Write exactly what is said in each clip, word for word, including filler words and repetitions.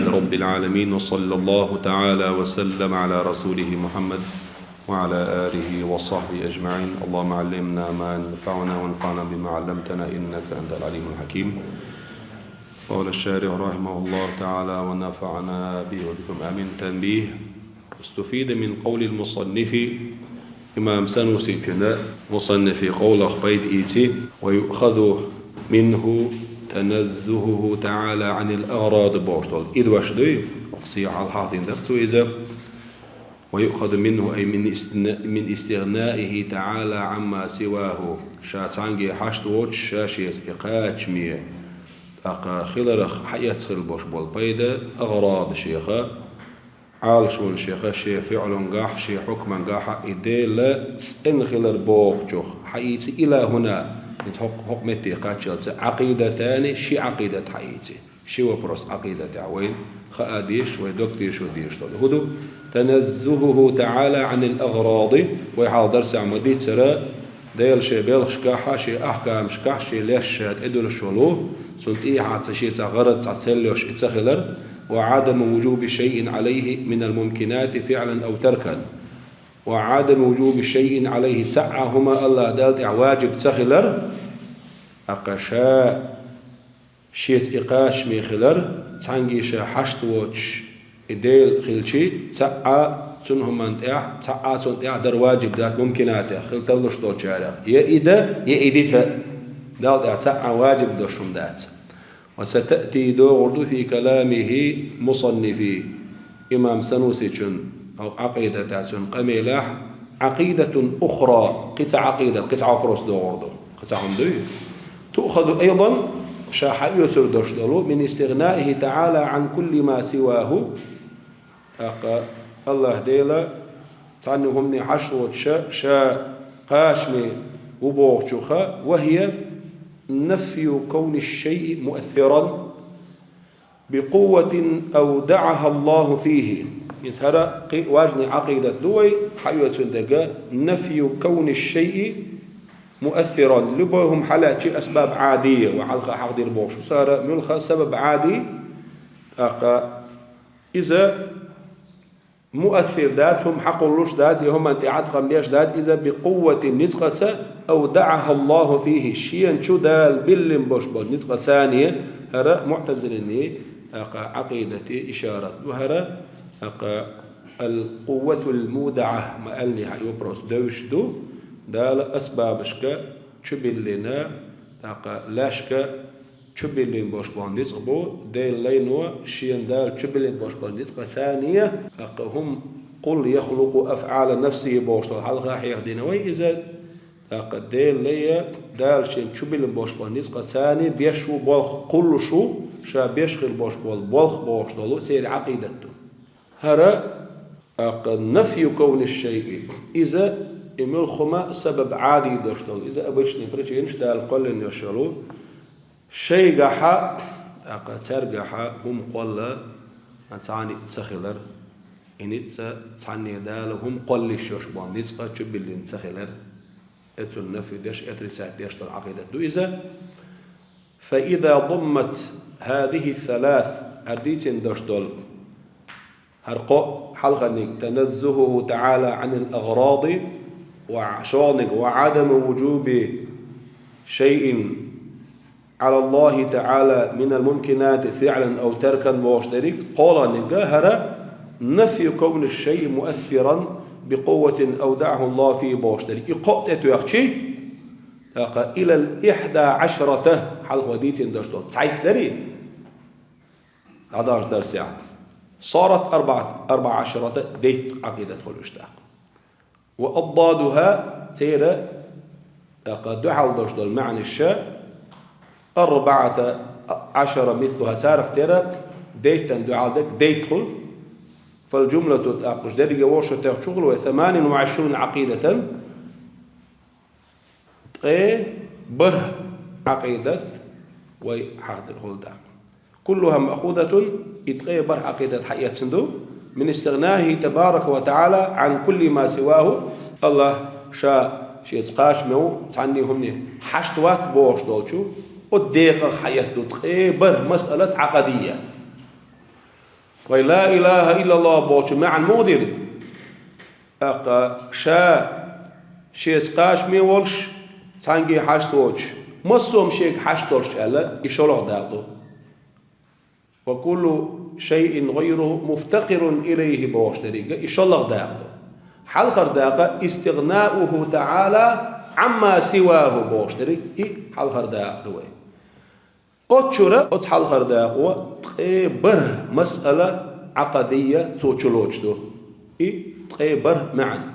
رب العالمين، وصلى الله تعالى وسلم على رسوله محمد وعلى آله وصحبه أجمعين. اللهم علمنا ما ينفعنا وانفعنا بما علمتنا إنك أنت العليم الحكيم. قال الشارح رحمه الله تعالى ونفعنا به وبكم آمين. تنبيه. استفيد من قول المصنف. Имам Санусийчун, мусаннифий къовлах пайда ийци, ويؤخذ منه تنزهه تعالى عن الأغراض бохуш долу. И дош дуй, кхин хьалха дина дара цо иза. ويؤخذ منه أي من استغنا-، من استغنائه تعالى عما سواه. Ша цхьаьнгге хьашт воцуш, ша шеца и кхачаме, тӀаккха хиларх хьаэцна хила болуш болу пайда, агӀрад шех, Ӏалашонаш шех, шен фиълангахь, шен хьукмангахь и Дела цӀена хилар бохучух хьаийци, إلى هنا, иза хӀокху, хӀокху метте кхаччалца, Ӏакъидатани, ши Ӏакъидат хьаийци. Ши вопрос Ӏакъидатехь вайна хаа дезаш, вай дог тешо дезаш долу. ХӀун ду? تنزهه تعالى عن الأغراض, вай хьалха дарсехь ма-дийццара, Дела шен белхашкахь, шен ахкамашкахь, шен леш ша тӀедуьллуш волу, цунна тӀехьа ца шен цхьа гӀарад, цхьа цел йолуш и ца хилар, وعدم وجوب شيء عليه من الممكنات فعلا أو تركا. وعدم وجوب شيء عليه, цхьа а хӀума АллахӀ Далла тӀехь ваджиб ца хилар, тӀаккха ша шеца и кхачаме хилар, цхьаьнгге ша хьашт воцуш и Дела хилчи, цхьа а цуьнан хӀуманна тӀехь, цхьа а цунна тӀехь дар ваджиб дац мумкинатех, хила тарлуш долчарех, я и дан, я и дита, Далла тӀехь цхьа а ваджиб долуш хӀума дац. وستأتي, догӀур ду, في كلامه, мусаннифий, имам Санусийчун, Ӏакъидатехь цуьнан къамелехь, عقيدة أخرى, кхин цхьа Ӏакъидат, кхин цхьа вопрос догӀур ду, кхин цхьа хӀума дуй? تؤخذ أيضا, ша хьаоьцур долуш долу, من استغنائه تعالى عن كل ما سواه, тӀаккха АллахӀ Дела цхьанна хӀумане хьашт воцуш ша кхачаме ву бохучух, وهي نفي كون الشيء مؤثرا بقوة أودعها الله فيه. Иза хӀара кхин а важный Ӏакъидат ду вай хьаоьцун дерг, نفي كون الشيء مؤثرا, любой хӀума хьалаьцчи асбаб Ӏадийя, вай хьалха хьахдира бохуш, хӀара муьлхха сабаб Ӏади, тӀаккха иза муассир дац, хӀума хьакхуллуш дац, я хӀуманна тӀе Ӏаткъам беш дац иза, بقوة, ницкъаца, أودعها الله فيه, шена чу Дала биллина болуш болу ницкъацане, хӀара муътазилиний, тӀаккха, Ӏакъидате ишарат ду хӀара, тӀаккха, القوة المودعة ма-аьллинехь, и вопрос девзаш ду, Дала асбабашка чу биллина, тӀаккха, лаьшка чу биллина болуш болу ницкъ бу, Делан лайно шена Дала чу биллина болуш болу ницкъацане, тӀаккха, هم قل يخلق أفعال نفسه бохуш долу хьалха хьехдина вай иза, тӀаккха, Делан лай Дала шена чу биллина болуш болу ницкъацане беш ву болх, кхуллуш ву, ша беш хила болуш болу болх бохуш долу церан Ӏакъидат ду. ХӀара, тӀаккха, نفي كون الشيء, иза, и муьлхха хӀума сабаб Ӏади долуш долу, иза обычный причинаш Дала кхоьллина йолуш йолу, шайгахьа, тӀаккха, цаьргахьа хӀума кхолла, цхьа ницкъ ца хилар, и ницкъ цхьанне Дала хӀума кхоллуш йолуш болу ницкъ чу биллина ца хилар, и цунна нафи деш, отрицать деш долу Ӏакъидат ду иза. فإذا ضمت هذه الثلاث, хӀара дийцина долуш долу, хӀара кхоъ хьалхарниг, تنزهه تعالى عن الأغراض, ва шолгӀаниг, وعدم وجوب شيء على الله تعالى من الممكنات فعلا أو تركا бохуш дерриг, кхоалгӀаниг хӀара نفي كون الشيء مؤثرا بقوة أودعه الله فيه бохуш дерриг. И кхоъ тӀетоьхчи, тӀаккха, إلى الإحدى عشرة, хьалха вай дийцина долуш долу цхьайтта дарий, дӀадаханчу дарсехь, صارت أربعة، أربع عشرة, дейтта Ӏакъидат хуьлу уьш тӀаккха. وأضدادها, церан, тӀаккха, дуьхьал долуш долу маьӀнаш, أربعة عشر مثلها, царах тера дейттан дуьхьал дерг дейтта хуьлу. فالجملة, тӀаккха уьш дерриге вовшахтоьхча хӀун хуьлу вай, ثمان وعشرون عقيدة, ткъе бархӀ Ӏакъидат вай хьахдина хуьлу тӀаккха. كلها مأخوذة, и ткъе бархӀ Ӏакъидат хьаэцна ду, من استغنائه تبارك وتعالى عن كل ما سواه, АллахӀ Ша Шеца кхачаме ву, цхьанне хӀумане хьашт вац бохуш долчу, оцу декъах хьаэцна ду ткъе бархӀ масъалат Ӏакъадийя. Вай ла илаха иллаллахӀ бохучун маьӀна муха дира? ТӀаккха ша шеца кхачаме волуш, цхьаьнгге хьашт воцуш, массо а шега хьашт долуш аьлла, и шолгӀа дакъа ду. «Ва куллу шайин гӀайруху муфтакъирун илайхи» бохуш дерг а и шолгӀа дакъа ду. Хьалхара дакъа «истигънауху таӀала Ӏамма сиваху» бохуш дерг, и хьалхара дакъа ду вай. Оцу чуьра оцу хьалхара дакъо ткъе бархӀ масъала Ӏакъадийя цо чулоцуш ду. И ткъе бархӀ маьӀна.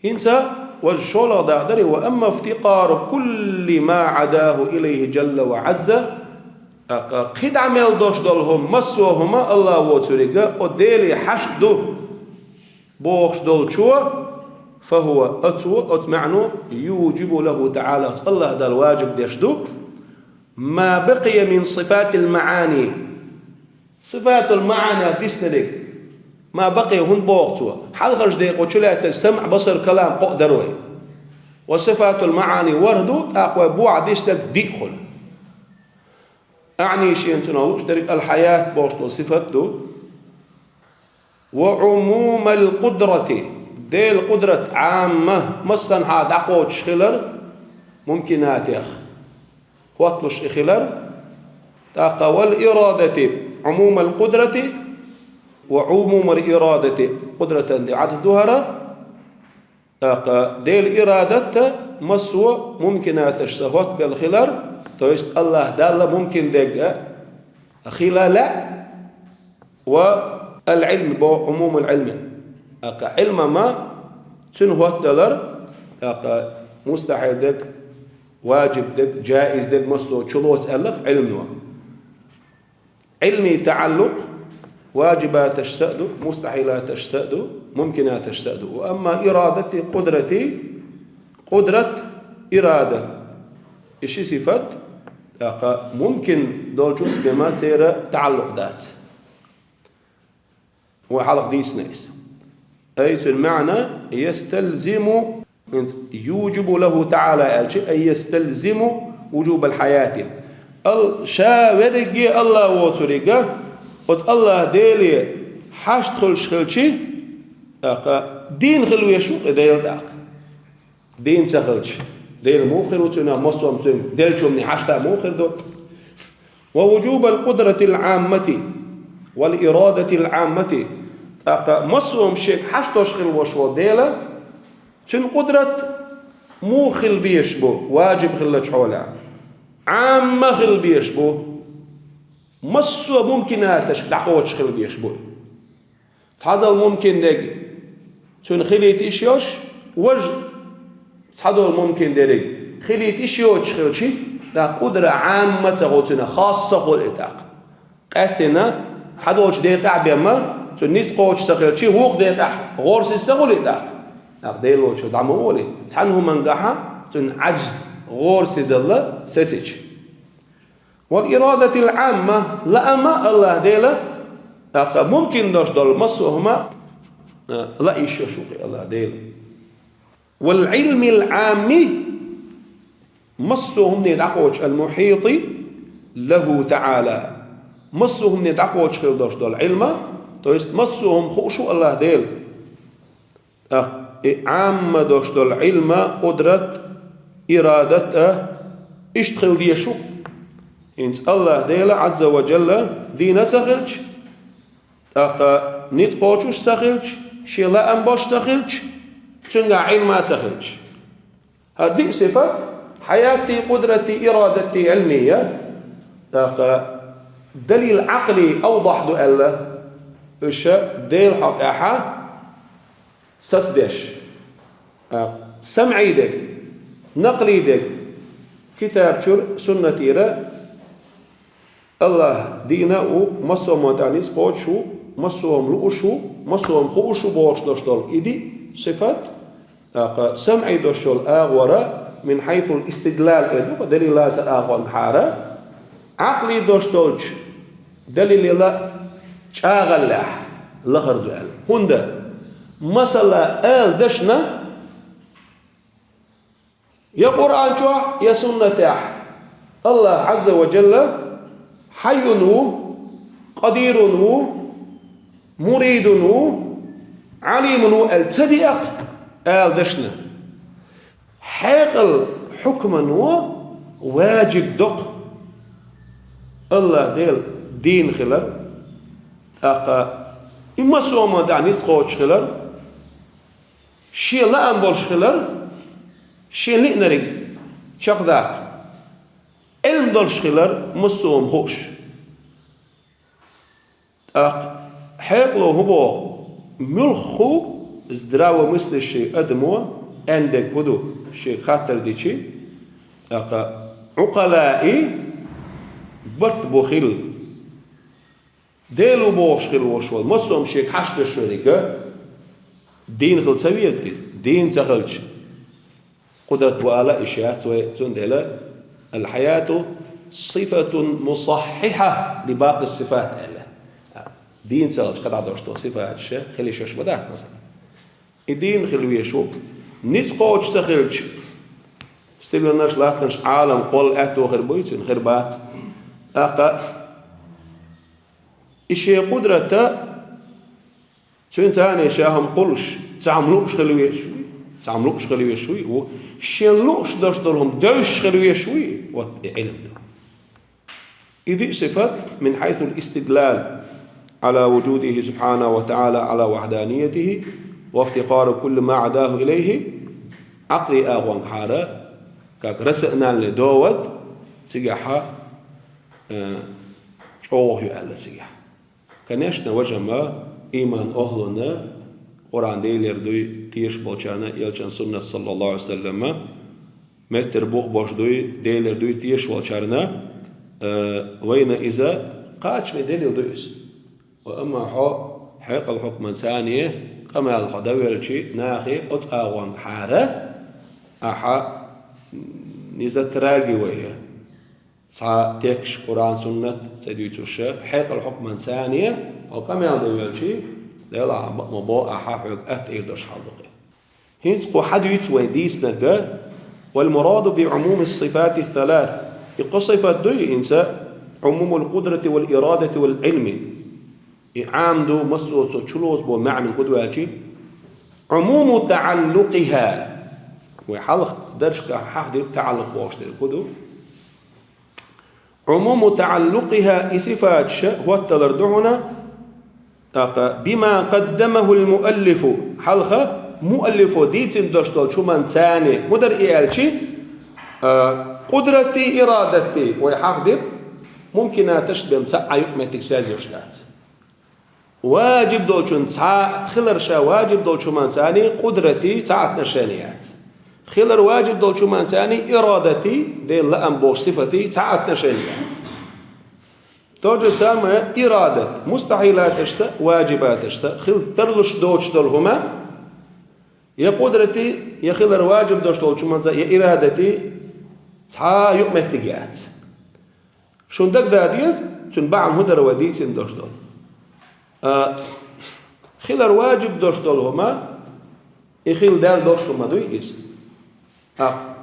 ХӀинца важа шолгӀа дакъа дарий: «Ва амма ифтикъару кулли ма Ӏадаху илайхи жалла ва Ӏазза», тӀаккха кхидӀа мел долуш долу хӀума, массо а хӀума АллахӀ воцуриг а, оцу Деле хьашт ду бохуш долчо, «фахува», оцо, оцу маьӀно, «южибу лаху таӀала», АллахӀ Далла важиб деш ду, «ма бакъия мин сифатил маӀани». Сифатул маӀанех диснарг, «ма бакъия» хӀунда боху цо? Хьалхарчу декъо чулаьцнарг самӀ, басар, калам кхоъ дара вай. Ва сифатул маӀани ворхӀ ду, тӀаккха вай боху диснарг диъ хуьлу. «АӀни», шена цунах лууш дерг, «ал-хьаят» бохуш долу сифат ду. «Ва Ӏумумал къудрати», Делан къудрат Ӏамма, массанхьа дӀакхочуш хилар, мумкинатех хӀотталуш и хилар, тӀаккха «вал ирадати», «Ӏумумал къудрати ва Ӏумумал ирадати», къудратан де Ӏадат ду хӀара, тӀаккха Делан ирадат а массо а мумкинаташца хӀоттабелла хилар, то есть АллахӀ Далла мумкин дерг а хила лаьа, ва «ал-Ӏилм» бо «Ӏумумул Ӏилми». ТӀаккха Ӏилма ма цуьнан хӀотталар, тӀаккха мустахьил дерг, важиб дерг, жаиз дерг массо а чулоцу аьлларх Ӏилмано. Ӏилмий таӀаллукъ важибаташца а ду, мустахьилаташца а ду, мумкинаташца а ду. Ва амма ирадати, къудрати, къудрат, ирадат, и ши сифат, тӀаккха мумкин долчунца дема церан таӀаллукъ дац. Вай хьалха дийцина иза. Ай цуьнан маьӀна: «ясталзиму», хӀинца «южибу лаху таӀала» аьлча, «ай ясталзиму вужубал хьаяти». Ал-, ша верриге АллахӀ воцуриг а, оцу АллахӀ Деле хьашт хуьлуш хилчи, тӀаккха дийна хила везаш ву и Дела тӀаккха. Дийна ца хилча, Дела муха хир ву цуьнан, массо а цуьнан деллачунна хьашта муха хир ду? «Ва вужубал къудратил Ӏаммати вал ирадатил Ӏаммати». ТӀаккха массо а шега хьашт долуш хила волуш волу Дела, цуьнан къудрат муха хила безаш бу, важиб хиллачу хьолехь? Ӏамма хила безаш бу, массо а мумкинаташка дӀакхочуш хила безаш бу. Цхьадолу мумкин дерг цуьнан хилийта йиш йолуш, важа цхьадолу мумкин дерг хилийта йиш йоцуш хилчи, тӀаккха къудра Ӏамма ца хуьлу цуьнан, хасса хуьлу и тӀаккха. Къаьстина цхьадолчу декъехь бен ма, цуьнан ницкъ кхочуш ца хилчи, вукху декъехь гӀорасиз ца хуьлу и тӀаккха. ТӀаккха Дела волчу дӀа ма олий, цхьана хӀумангахьа цуьнан Ӏаьжз, гӀорасизалла сецича. «Вал ирадатил Ӏамма», лаам а АллахӀ Дела, тӀаккха мумкин долуш долу массо а хӀума, а, лаийш йолуш ву кхин АллахӀ Дела. «Вал Ӏилмил Ӏамми», массо а хӀумане дӀакхочуш, «ал-мухьити лаху таӀала», массо а хӀумане дӀакхочуш хила долуш долу Ӏилма, то есть массо а хӀума хууш ву АллахӀ Дела. ТӀаккха и Ӏамма долуш долу Ӏилма, къудрат, ирадат а иштта хила дезаш ву. ХӀинца АллахӀ Дела, Ӏазза ва Джалла, дийна а ца хилча, тӀаккха ницкъ кхочуш а ца хилча, шен лаам болуш а ца хилча, цуьнгахь Ӏилма а ца хилча. ХӀара диъ сифат: хьаяти, къудрати, ирадати, Ӏилмия. ТӀаккха далил Ӏакъли авдахь ду аьлла, уьш Делан хьокъехьа сацадеш. ТӀаккха самӀий дерг, накълий дерг, китаб чуьра, суннатера АллахӀ дийна а ву, массо а хӀуманна тӀехь ницкъ кхочуш ву, массо а хӀума лууш ву, массо а хӀума хууш ву бохуш долуш долу и диъ сифат, тӀаккха самӀий долуш йолу агӀора, мин хьайсул истидлал эр ду, далилаца агӀонгахьара, Ӏакъли долуш долчу далилала чӀагӀаллехь лахара ду аьлла. ХӀунда? Масала, ала дашна, я Къуръан чохь, я суннатехь АллахӀ Ӏазза ва Джалла хьайюн ву, къадирун ву, муридун ву, Ӏалимун ву аьлла ца даккха, ала дашна. Хьекъал хьукмано важиб доккху АллахӀ Делан дин хилар, тӀаккха и массо а хӀуманна тӀехь ницкъ кхочуш хилар, шен лаам болуш хилар, шен лиънарг чекхдаккха, Ӏилма долуш хилар, массо а хӀума хууш. ТӀаккха хьекъало хӀун боху? Муьлхха здравомыслящий адамо аьннарг хӀун ду, шега хаттар дичи, тӀаккха Ӏукъалаи барт бу хила. Дела ву бохуш хила волуш волу, массо а хӀума шега хьашт деш верг а, дийна хила ца веза иза, дийна ца хилча, къудрат ву ала а йиш яц вай, цундела: «Аль-хьаяту сифатун мусаххьихьа ли бакъи сифат», аьлла. Дийна ца хилча, кхидӀа долуш долу сифаташ хила йиш йолуш ма дац, масала. И дийна хила везаш ву. Ницкъ кхочуш ца хилча, стигланаш, латтанаш, Ӏалам кхолла аьтто хир буй цуьнан? Хир бац. ТӀаккха и шен къудрата, цуьнан царна ша хӀума кхуллуш, цхьа хӀума лууш хила везаш вуй, цхьа хӀума лууш хила везаш вуй, ву, шен лууш долуш долу хӀума девзаш хила везаш вуй, вот и Ӏилма ду. И диъ сифат: من حيث الاستدلال على وجوده سبحانه وتعالى على وحدانيته وافتقار كل ما عداه إليه. Ӏакъли агӀонгахьара, как рациональный довод, цигахьа, э, чӀогӀа ю аьлла цигахь. Конечно, важа ма, иман охлуна, Къуръан Делера дуй, теша болчарна, элчан суннат, саллаллаху Ӏалайхи ва саллама, меттара бух бош дуй, Делера дуй теша волчарна, э, вайна иза кхачаме делил ду иза. Ва амма хьо хьекъал хьукман царне къамел хьо дан велчи, нахе оцу агӀонгахьара, ахьа не затрагивая цхьа текст, Къуръан, суннат ца дуьйцуша, хьекъал хьукман царне хьо къамел дан велчи, Дела, ма бо ахьа хьоьга атта эр долуш хьал ду-кх. ХӀинца кху хьадуьйцу вай дийцинарг: «والمراد بعموم الصفات الثلاث». И кхо сифат дуй хӀинца: عموم القدرة والإرادة والعلم. И Ӏам ду, массо а цо чулоцу бо маьӀна хӀун ду аьлчи: عموم تعلقها. Вай хьалха даршка хьахдира таӀаллукъ бохуш дерг хӀун ду? عموم تعلقها, и сифаташ хӀотталар ду хьуна, тӀаккха بما قدمه المؤلف, хьалха муаллифо дийцина долуш долчу хӀуманца, хӀун дара и аьлчи, а, къудратий, ирадатий вай хьахдира, мумкинаташ бен цхьа а юкъаметтиг связь йолуш дац. Важиб долчун цхьа хилар ша важиб долчу хӀуманца къудратий цхьа отношение яц. Хилар важиб долчу хӀуманца ирадатий, Делан лаам боху сифатий цхьа отношение яц. То же самое ирадат, мустахьилаташца, важибаташца хила тарлуш доцуш долу хӀума, я къудратий, я хилар важиб долуш долчу хӀуманца, я ирадатий цхьа а юкъаметтиг яц. Шун дагадогӀа деза, цуьнан бахьана хӀун дара вай дийцина долуш долу. А, хилар важиб долуш долу хӀума, и хила даьлла долуш хӀума дуй иза. А,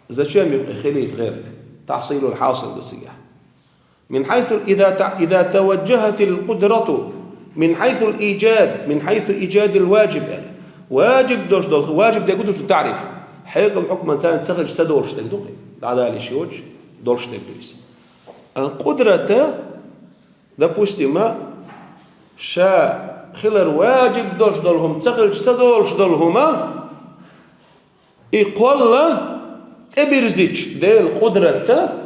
зачем юха и хилийта гӀерта? تحصيل الحاصل ду цигахь. من حيث إذا ت-، إذا توجهت القدرة من حيث الإيجاد، من حيث إيجاد الواجب. Важиб долуш долу, важиб дерг ду цу таъриф. Хьекъал хьукман царна ца хилча ца долуш дерг ду-кх. ДӀадала йиш йоцуш, долуш дерг ду иза. А къудрата, допустим, ша хилар важиб долуш долу хӀума ца хилча ца долуш долу хӀума, и кхолла тӀебирзича Делан къудрата,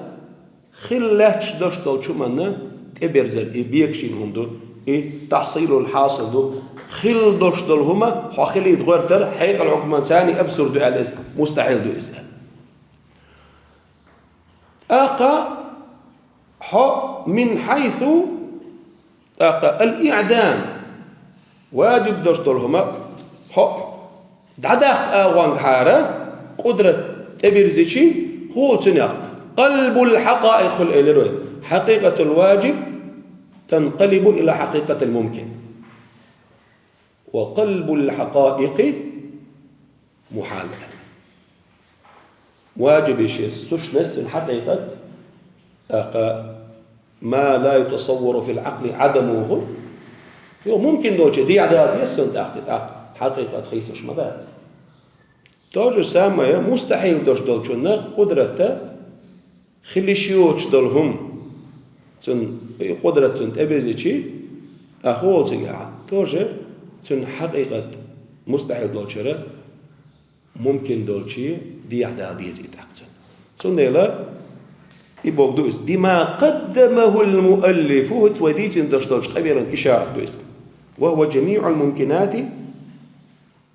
хила лаьтташ долуш долчу хӀуманна тӀеберзар, и бегашийна хӀума ду, и تحصيل الحاصل ду, хила долуш долу хӀума хьо хилийта гӀертар хьекъал хьукман царна абсурд ду аьлла иза, мустахьил ду иза. ТӀаккха хьо من حيث, тӀаккха الإعدام, важиб долуш долу хӀума хьо дӀадаккха агӀонгахьара, къудрат тӀебирзичи, хӀула цунах قلب الحقائق хуьлу элира вай. حقيقة الواجب تنقلب إلى حقيقة الممكن. وقلب الحقائق محال. Важиб шен сущностьцун хьакъикъат, тӀаккха ما لا يتصور في العقل عدمه. Йо, мумкин долчу дехьа дала деза цунна тӀаккха, тӀаккха хьакъикъат хийцалуш ма дац. То же самое, мустахьил долуш долчунна къудратта хила йиш йоцуш долу хӀума, цуьнан, и къудрат цуьнан тӀебезичи, тӀаккха хӀун олу цигахь? Тоже цуьнан хьакъикъат мустахьил долчуьра мумкин долчу дехьа дала деза и тӀаккха цуьнан. Цундела и бохург ду иза: بما قدمه المؤلف, хӀинца вай дийцина долуш долчу къамелан ишарат ду иза. وهو جميع الممكنات,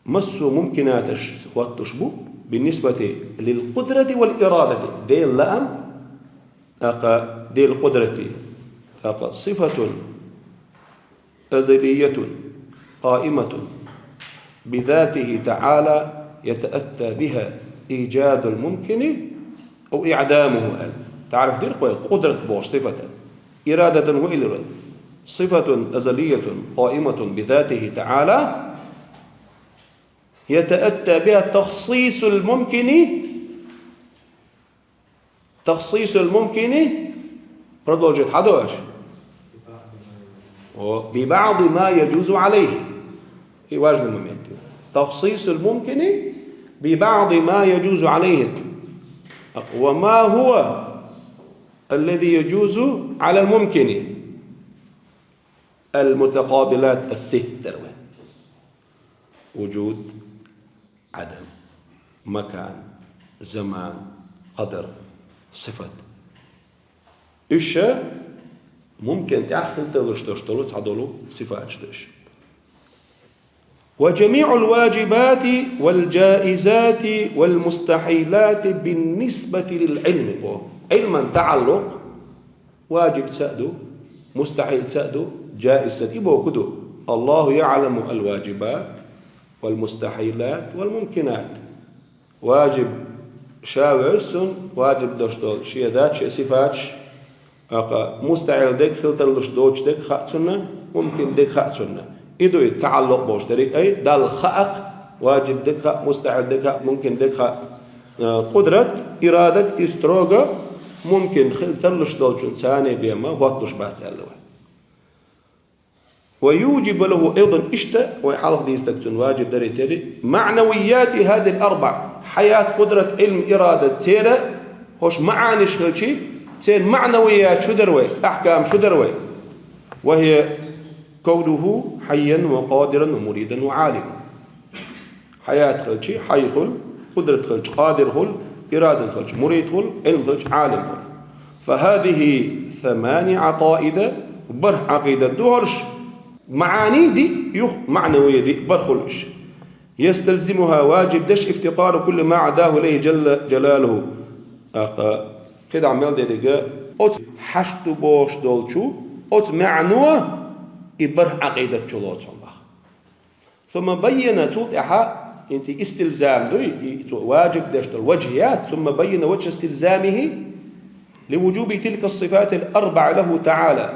массо а мумкинаташ хӀоттуш бу, بالنسبة للقدرة والإرادة, Делан лаам, тӀаккха Делан къудрати, тӀаккха صفة أزلية قائمة بذاته تعالى يتأتى بها إيجاد الممكن أو إعدامه. تعرف дира вай къудрат бохуш сифатан, إرادة وإلرا, صفة أزلية قائمة بذاته تعالى يتأتى بها تخصيص الممكن, تخصيص الممكن, продолжить хьадо аша? О, ببعض ما يجوز عليه. И важный момент. تخصيص الممكن ببعض ما يجوز عليه. وما هو الذي يجوز على الممكن؟ المتقابلات الست дара вай. وجود، عدم، مكان، زمان، قدر، صفة. Уьш мумкин тӀехь хила тарлуш долуш долу цхьадолу сифаташ ду уьш. وجميع الواجبات والجائزات والمستحيلات بالنسبة للعلم. Бо, Ӏилман таӀаллукъ важибца а ду, мустахьилца а ду, джаизца а ду. И бохург ду: الله يعلم الواجبات والمستحيلات والممكنات. Важиб ша вевза цунна, важиб долуш долу шен даташ, шен сифаташ, тӀаккха мустахьил дерг, хила тарлуш доцуш дерг хаьа цунна, мумкин дерг хаьа цунна. И ду и таӀаллукъ болуш дерг, ай, Далла хаьа-кх, важиб дерг хаьа, мустахьил дерг хаьа, мумкин дерг хаьа. Э, къудрат, ирадат, и строго мумкин хила тарлуш долчун царна бен ма хӀоттуш бац аьлла вай. ويوجب له أيضا, иштта вай хьалха дийцинарг цунна важиб дарий терий, معنويات هذه الأربع: хьаят, къудрат, Ӏилм, ирада, церан хӀорш маӀаниш хилчий, церан маӀнавият шу дара вай, ахькам шу дара вай. وهي كونه حيا وقادرا ومريدا وعالما. Хьаят хилчий, хьай хуьлу, къудрат хилча, къадир хуьлу, ирада хилча, мурид хуьлу, Ӏилм хилча, Ӏалим хуьлу. فهذه ثمان عقائد, бархӀ Ӏакъидат ду хӀорш, маӀани диъ, юха маӀнавия диъ, бархӀ хуьлу уьш. يستلزمها, важиб деш, افتقار كل ما عداه إليه جل جلاله. ТӀаккха кхидӀа мел деррига оцу хьашт ду бохуш долчу оцу маӀано и бархӀ Ӏакъидат чулоцу хьуна баха. ثم بين, цул тӀаьхьа, хӀинца и истилзам дуй, и цо важиб деш долу ваджхӀ яц, ثم بين وجه استلزامه لوجوب تلك الصفات الأربع له تعالى.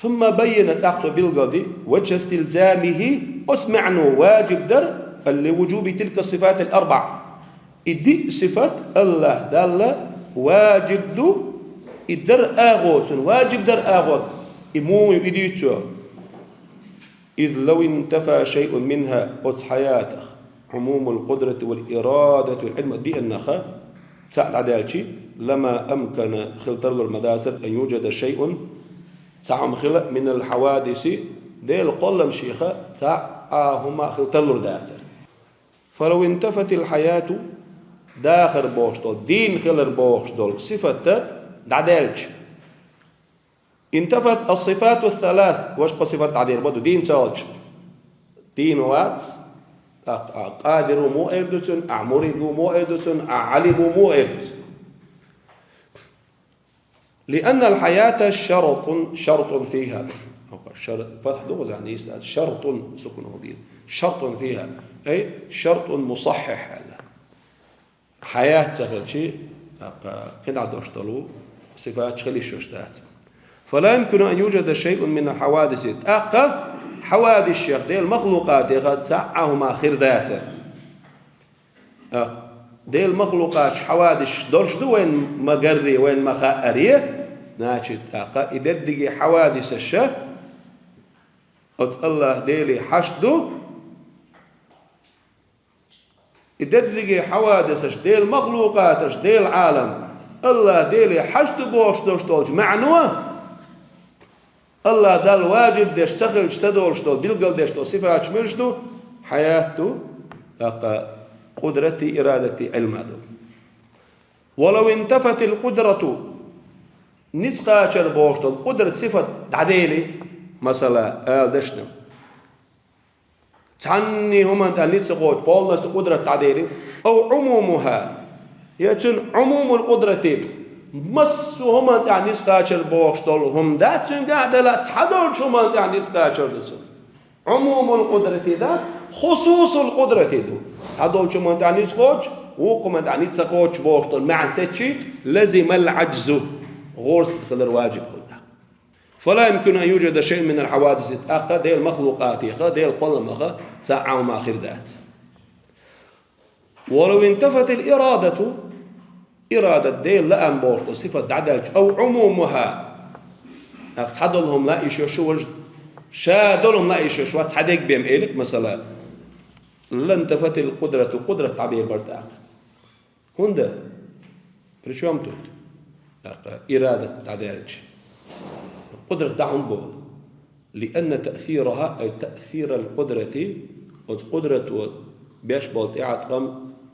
ثم بين, тӀаккха цо билгалди, وجه استلزامه, оцу маӀано важиб дар, لوجوب تلك الصفات الأربع. И диъ сифат АллахӀ Далла важиб ду, и дар агӀо, цунна важиб дар агӀо, и муха ю, и дуьйцу цо. إذ لو انتفى شيء منها, оцу хьаятах, عموم القدرة والإرادة والعلم диъаннах цхьаъ дӀадаьлчи, لما أمكن, хила тарлур ма дацара, أن يوجد شيء, цхьа хӀума хила, من الحوادث, Делан кхолламашех цхьа а хӀума хила тарлур дацара. فلو انتفت الحياة, дахар бохуш долу, дийна хилар бохуш долу сифат дӀадаьлча, انتفت الصفات الثلاث, важа кхо сифат дӀадийр ма ду, дийна ца хилча. Дийна вац, а, а, къадир ву муха эр ду цунна, а, мурид ву муха эр ду цунна, а, Ӏалим ву муха эр ду цунна. لأن الحياة شرط, شرط فيها. Шар-, фатхь ду хӀокхузахь нийса дац. شرط, сукун хӀу дийр. شرط فيها. أي شرط مصحح аьлла. Хьаят ца хилчи, тӀаккха кхидӀа долуш долу сифаташ хила йиш йолуш дац. فلا يمكن أن يوجد شيء من الحوادث. ТӀаккха хьавадисех, Делан махлукъатех цхьа а хӀума хир дацара. ТӀаккха Делан махлукъаташ хьавадисаш долуш ду вайна ма-гарре, вайна ма-хаъаре, Значит, тӀаккха и дерриге хьавадисаш оцу АллахӀ Деле хьашт ду, и дерриге хьавадисаш, Делан махлукъаташ, Делан Ӏалам АллахӀ Деле хьашт ду бохуш долуш долчу маьӀно, АллахӀ Далла важиб деш ца хилча, ца долуш долу, билгал деш долу сифаташ муьлш ду? Хьаят ду, тӀаккха къудратий, ирадатий, Ӏилма ду. «Ва лав интафатил къудрату», ницкъ кхачар бохуш долу къудрат сифат дӀадели, масала, ала дашна, цхьанне хӀуманна тӀехь ницкъ ца кхочу, полностью къудрат дӀадели, «ав Ӏумумуха», я цуьнан Ӏумумул къудрати, массо а хӀуманна тӀехь ницкъ кхачар бохуш долу хӀума дац цуьнгахь а, дела цхьадолчу хӀуманна тӀехь ницкъ кхачар ду цуьнан. Ӏумумул къудрати дац, хусусул къудрати ду. Цхьадолчу хӀуманна тӀехь ницкъ кхочу, вукху хӀуманна тӀехь ницкъ ца кхочу бохуш долу маьӀна сецчи, «лазимал Ӏаджзу», гӀорасиз хилар важиб хуьлу тӀаккха. «Фала юмкину ан юджада шайъун минал хьавадиси», тӀаккха Делан махлукъатеха, Делан кхолламаха цхьа а хӀума хир дац. «Ва лав интафатил ирадату», ирадат, Делан лаам бохуш долу сифат дӀадаьлча, «ав Ӏумумуха», тӀаккха цхьадолу хӀума лаьа йиш йолуш ву, важа ша долу хӀума лаьа йиш йолуш вац, цхьа дерг бен элира, масала, «лантафатил къудрату», къудрат дӀабер бара тӀаккха. ХӀунда? Причём тут? ТӀаккха ирадат дӀадаьлча, къудрат дӀа хӀунда боху? «Лианна таъсираха, ай таъсирал къудрати», оцу къудрато беш болу тӀеӀаткъам,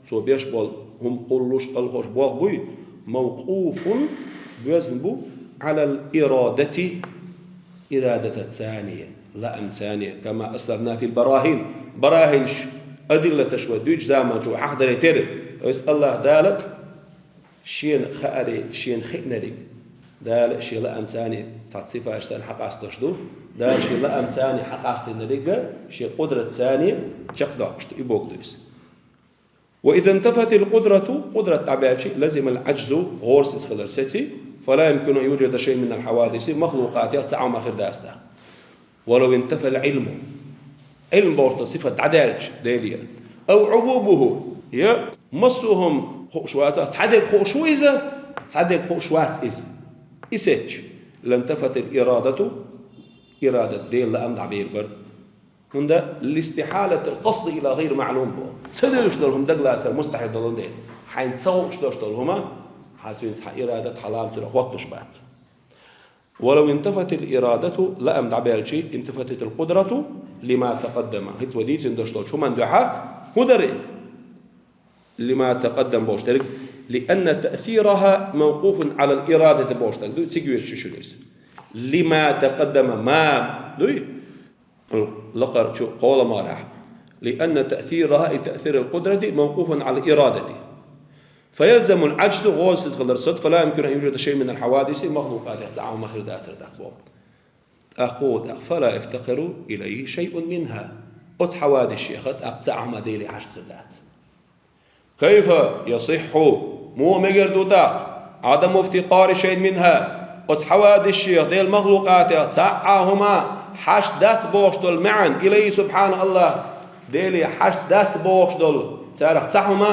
цо беш болу хӀума кхуллуш, кхалхош болх буй, «мавкъуфун», боьзна бу, «Ӏалал ирадати», ирадатаца, лаамца, «кама аслафна фил барахин», барахинаш, адиллаташ вай дуьйцучу заманчохь хьахадаре терра, то есть АллахӀ Дала Шена хааре, шена хиънариг. Дала шен лаамца цхьацца сифаташца хьакъасталуш ду. Дала шен лаамца хьакъастийнариг шен къудратца чекхдоккхуш ду. И бохург ду иза. «Ва иза интафатил къудрату», къудрат дӀабаьлча, «лазимал Ӏаджзу», гӀорасиз хилар сеци, «фала юмкину ан юджада шайъун минал хьавадиси», махлукъатех цхьа а хӀума хир дац тӀаккха. «Ва лав интафал Ӏилму», Ӏилм бохург сифат дӀадаьлча Делера, «ав Ӏумумуху», я массо а хӀума хууш вацахь, цхьа дерг хууш ву иза, цхьа дерг хууш вац иза. И сецча, «лантафатил ирадату», ирадат, Делан лаам дӀабер бара. ХӀунда? «Листихьалатил къасди ила гӀайри маълум» боху. Ца луьйш долу хӀума дагалацар мустахьил долун дела. Хьайна ца хууш долуш долу хӀума, хьан цуьнца хьан ирадат, хьан лаам цунах хӀоттуш бац. «Ва лав интафатил ирадату», лаам дӀабаьлча, «интафатил къудрату лима такъаддама». ХӀинца вай дийцина долуш долчу хӀуманна дуьхьа хӀун дара? «Лима такъаддама» бохуш дерг, «лианна таъсираха мавкъуфун Ӏалал ирадати» бохуш дерг ду, цига везаш шу иза. «Лима такъаддама», ма дуй? Лакхарчу кхоламарехь. «Лианна таъсираха, ай таъсирал къудрати, мавкъуфун Ӏалал ирадати». «Фаялзамул Ӏаджзу», гӀолсиз хилар сац, «фала юмкину ан юджада шайъун минал хьавадиси», махлукъатех цхьа а хӀума хир дацара тӀаккха боху. ТӀаккха хӀун ду тӀаккха? «Фала яфтакъиру илайхи шайъун минха». Оцу хьавадисех тӀаккха цхьа а хӀума Деле хьашт хир дац. «Кайфа ясиххьу», муха мегар ду тӀаккха, «Ӏадаму ифтикъари шайъин минха», оцу хьавадисех, Делан махлукъатех цхьа а хӀума хьашт дац бохуш долу маьӀна, илайхи субхьана, АллахӀ Деле хьашт дац бохуш долу царах цхьа хӀума,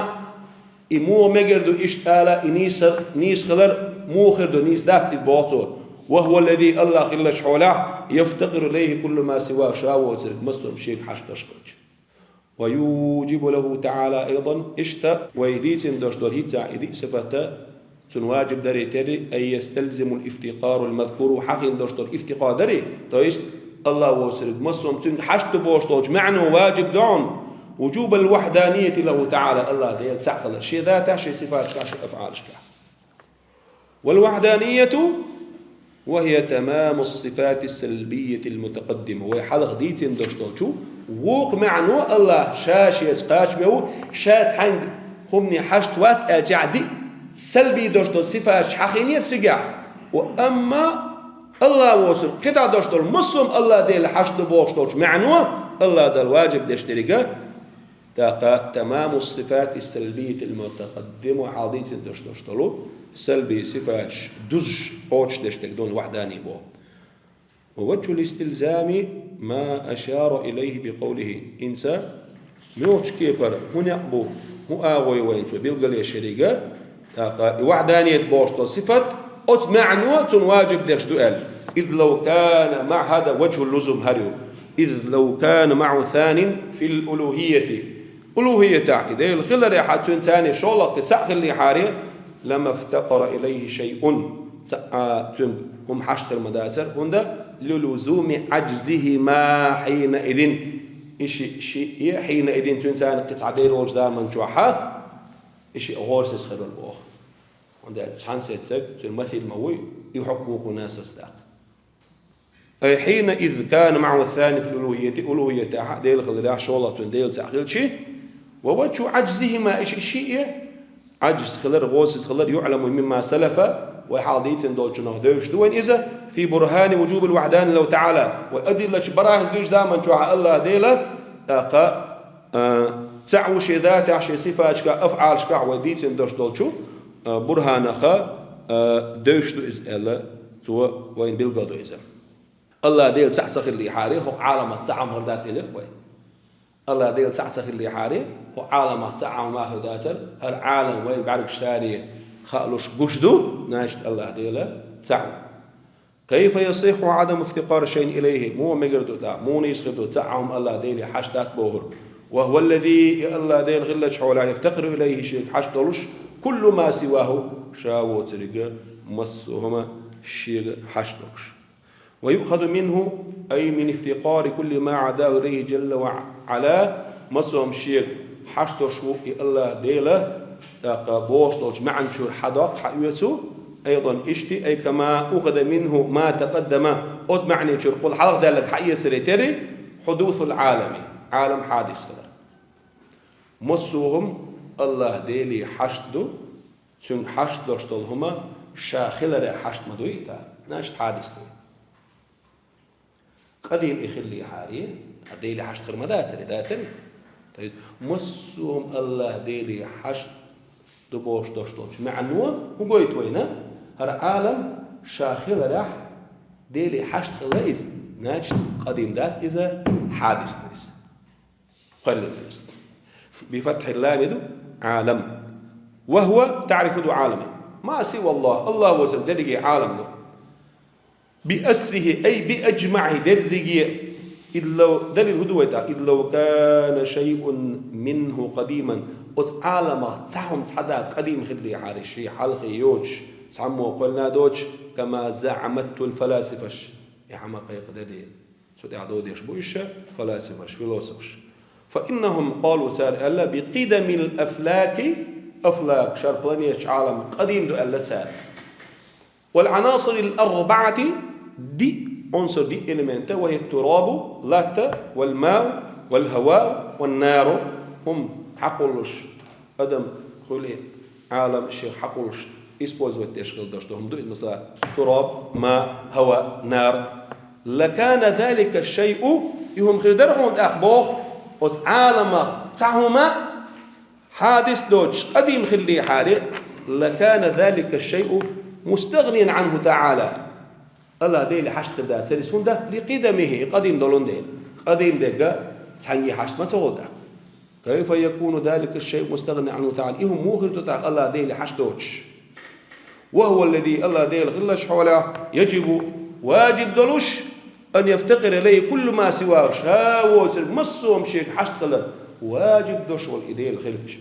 и муха мегар ду иштта ала, и нийса, нийса хилар муха хир ду, нийса дац иза боху цо. «Ва хӀува ллази», АллахӀ хиллачу хьолехь, «яфтакъиру илайхи куллу ма сиваху», ша воцург массо а шега хьашт долуш хилча. «Ва юджибу лаху таӀала айдан», иштта вай дийцина долуш долу хӀинца и диъ сифат цунна важиб дарий терра, «ан ясталзимал ифтикъарал мазкур», хьахийна долуш долу ифтикъар дарий, то есть АллахӀ воцург массо а цуьнга хьашт ду бохуш долчу маьӀно важиб ду хьуна, «вуджубал вахьданияти лаху таӀала», АллахӀ Дела цхьаъ хилар, шен затехь, шен сифаташкахь, шен афӀалашкахь. «Вал вахьданияту ва хӀия тамаму ссифати ссалбияти лмутакъаддима». Вай хьалха дийцина долуш долчу вукху маьӀно, АллахӀ ша шеца кхачаме ву, ша цхьаьнга хӀумане хьашт вац аьлча а диъ, салби долуш долу сифаташ хьахийнера цигахь. Ва амма АллахӀ воцург кхидӀа долуш долу массо а АллахӀ Деле хьашт ду бохуш долчу маьӀно, АллахӀ Далла важиб деш деррига, тӀаккха тамаму ссифати ссалбияти лмутакъаддима, хьалха дийцина долуш долуш долу салби сифаташ дузуш, кхочушдеш дерг ду вахьдани боху. «Ва ваджхӀу листилзами ма ашара илайхи бикъавлихи». ХӀинца муьлхачу кепара хӀун некъ бу, хӀун агӀо ю вайна цо билгалъеш еррига, тӀаккха и вахьданият бохуш долу сифат, Оцу маьӀно цунна важиб деш ду аьлла. إذ لو كان مع هذا وجه اللزوم هريو. إذ لو كان معه ثان في الألوهية. Улухиятехь и Дела хиларехь цуьнан царна шолгӀа кхин цхьаъ хиллехьара, لما افتقر إليه شيء. Цхьа а цуьнга хӀума хьашт хир ма дацара, хӀунда للزوم عجزهما حينئذ. И шиъ, шиъ а حينئذ цуьнан царна кхин цхьа дер волчу заман чохь а, и шиъ гӀорасиз хир бара боху. ХӀунда аьлча цхьана сеццаг цуьнан масийна ма вуй, и хьукм вукхунна сацадаккха. أي حينئذ كان معه الثان في الألوهية, улухиятехь а Дела хиларехь шолгӀа цуьнан Дела цхьаъ хилчи, ووجه عجزهما, и шиъ, шиъ а, Ӏаджиз хилар, гӀорасиз хилар, يعلم مما سلف, вай хьалха дийцина долчунах девзаш ду вайна иза, في برهان وجوب الوحدانية لله تعالى, вай адиллачу барахӀат дуьйцучу заман чохь а АллахӀ Дела, тӀаккха, а, цхьаъ ву шен затехь, шен сифаташкахь, афӀалашкахь вай дийцина долуш долчу, а, бурхӀанах, а, девзаш ду иза аьлла, цо вайна билгалдо иза. АллахӀ Дела цхьаъ ца хиллехьара, хӀокху Ӏаламах цхьа хӀума хир дац элира вай. АллахӀ Дела цхьаъ ца хиллехьара, хӀокху Ӏаламах цхьа хӀума хир дацара, хӀара Ӏалам вайн бӀаьргаш саре хаалуш гуш ду, значит, АллахӀ Дела цхьаъ ву. كيف يصح عدم افتقار شيء إليه؟ Муха мегар ду тӀаккха, муха нийса хир ду, цхьа хӀума АллахӀ Деле хьашт дац бохург? وهو الذي, и АллахӀ Дела хиллачу хьолехь, يفتقر إليه, шега хьашт долуш, كل ما سواه, ша воцург массо а хӀума шега хьашт долуш. ويؤخذ منه، أي من افتقار كل ما عداه إليه جل وعلا, массо а хӀума шега хьашт долуш ву и АллахӀ Дела, тӀаккха бохуш долчу маьӀна чуьра хьадоккху, хьаоьцу, أيضا иштта, أي كما أخذ منه ما تقدم, оцу маьӀна чуьра кхул хьалха даьлларг хьаэцаре терра, حدوث العالم, Ӏалам хьадис хилар. Массо а хӀума АллахӀ Деле хьашт ду, Цуьнга хьашт долуш долу хӀума ша хиларе хьашт ма дуй, тӀаккха, значит, хьадис ду. Къадим и хиллехьара, тӀаккха Деле хьашт хир ма дацара, дацара? То есть, массо а хӀума АллахӀ Деле хьашт ду бохуш долуш долчу маьӀно хӀун гойту вайна? ХӀара Ӏалам ша хиларехь Деле хьашт хилла иза, значит, къадим дац иза, хьадис ду иза. Кхоьллина ду иза. بفتح اللام ду, Ӏалам. وهو تعريف ду Ӏалама. ما سوى الله, АллахӀ воцург дерриге Ӏалам ду. بأسره أي بأجمعه, дерриге. إذ لو, далил хӀун ду вай тӀаккха? إذ لو كان شيء منه قديما. Оцу Ӏаламах цхьа хӀума цхьа да къадим хиллехьара, шен хьалхе йоцуш, цхьаммо кхоьллина доцуш, كما زعمته الفلاسفة. И хӀума кхайкхадерри. Цу тӀехь дов деш бу уьш, фаласифаш, философаш. فإنهم قالوا, цара аьлла, بقدم الأفلاك, афлак, шара планеташ, Ӏалам къадим ду аьлла цара. والعناصر الأربعة, диъ, عنصر, диъ элемента, وهي التراب, латта, والماء والهواء والنار, хӀума хьакхуллуш, адам хуьлу и Ӏалам шех хьакхуллуш, использовать деш хила долуш ду хӀума ду иза, масала, тураб, ма, хӀава, нар. لكان ذلك الشيء, и хӀума хир дара хьуна тӀаккха боху, оцу Ӏаламах цхьа хӀума хьадис доцуш къадим хиллехьара, لكان ذلك الشيء مستغنيا عنه تعالى. АллахӀ Деле хьашт хир дацара иза, хӀунда? لقدمه, и къадим долун дела. Къадим дерг цхьаьнгге хьашт ма ца хуьлу тӀаккха. كيف يكون ذلك الشيء مستغنيا عنه تعالى؟ И хӀума муха хир ду тӀаккха АллахӀ Деле хьашт доцуш? وهو الذي, АллахӀ Дела хиллачу хьолехь, يجب, важиб долуш, أن يفتقر إليه كل ما سواه, ша воцург массо а хӀума шега хьашт хилар важиб долуш волу и Дела хилча.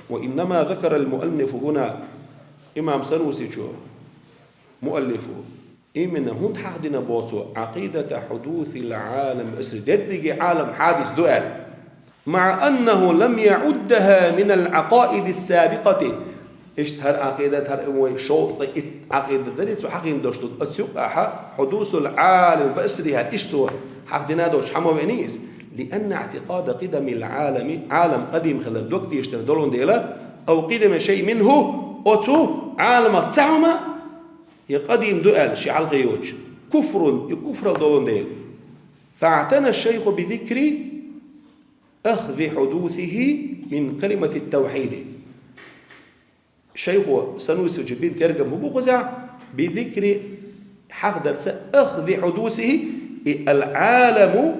وإنما ذكر المؤلف هنا, имам Санусичо, муаллифо, именно хӀунда хьахдина боху цо, عقيدة حدوث العالم بأسره, дерриге Ӏалам хьадис ду аьлла. مع أنه لم يعدها من العقائد السابقة. Иштта хӀара Ӏакъидат, хӀара вай шовзткъе итт Ӏакъидат дарий цо хьахийна долуш ду, оцу юкъахь حدوث العالم بأسره, иштта цо хьахдина долуш хьан ма веаний иза. لأن اعتقاد قدم العالم, Ӏалам къадим хилар дог тешар долун дела, أو قدم شيء منه, оцу Ӏаламах цхьа хӀума я къадим ду аьлла, шен хьалхе йоцуш, كفر, и куфрал долун дела. فاعتنى الشيخ بذكر أخذ حدوثه من كلمة التوحيد. Шайхо Санусичо бина тергам хӀун бу кхузахь? بذكر, хьахдарца, أخذ حدوثه, и العالم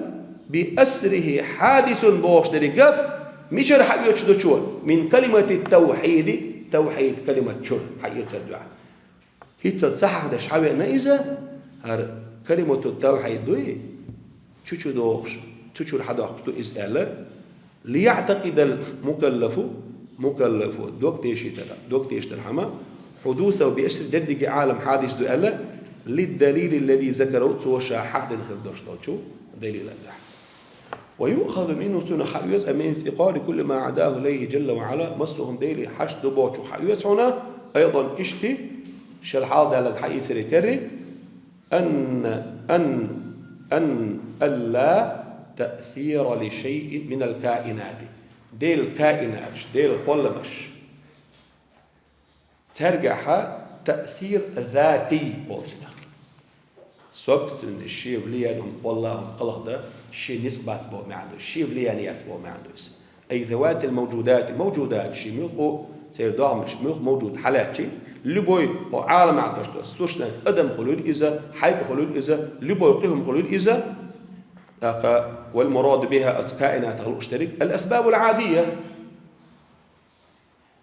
بأسره حادث бохуш деррига, мичара хьаоьцуш ду цо? من كلمة التوحيد, тавхьид калимат чуьра хьаэцар дуьхьа. Ицца ца хьахдеш хьавеана иза, хӀара калимату тавхьид дуй, чу-чу дохуш, чу-чура хьадоккхуш ду иза аьлла, ليعتقد المكلف, мукаллафо, дог тешийтара, дог тешийтархьама, حدوثه بأشرف, дерриге Ӏалам хьадис ду аьлла, للدليل الذي ذكره, цо ша хьахдина хир долуш долчу далилан тӀехь. ويؤخذ منه, цунах хьаоьцу, من افتقار كل ما عداه إليه جل وعلا, массо а хӀума Деле хьашт ду бохучух хьаоьцу хьуна, أيضا, иштта, шел хьалдаллалц хьаийцаре терри, أن، أن، أن، ألا تأثير لشيء من الكائنات. Делан каинаташ, Делан кхолламаш. Цаьргахьа таъсир затий болчунах. Собственный, шен влияние хӀума кхолла, хӀума кхалхда, шен ницкъ бац боху маьӀна ду, шен влияние яц боху маьӀна ду иза. أي ذوات الموجودات, мавжудат, шен муьлхха, церан догӀмаш, муьлхха мавжуд хьалаьцчи, любой, хӀо Ӏаламехь долуш долу сущность, адам хуьлийла иза, хьайба хуьлийла иза, любой кхин хӀума хуьлийла иза, тӀаккха, والمراد بها, оцу каинатах лууш дерриг, الأسباب العادية.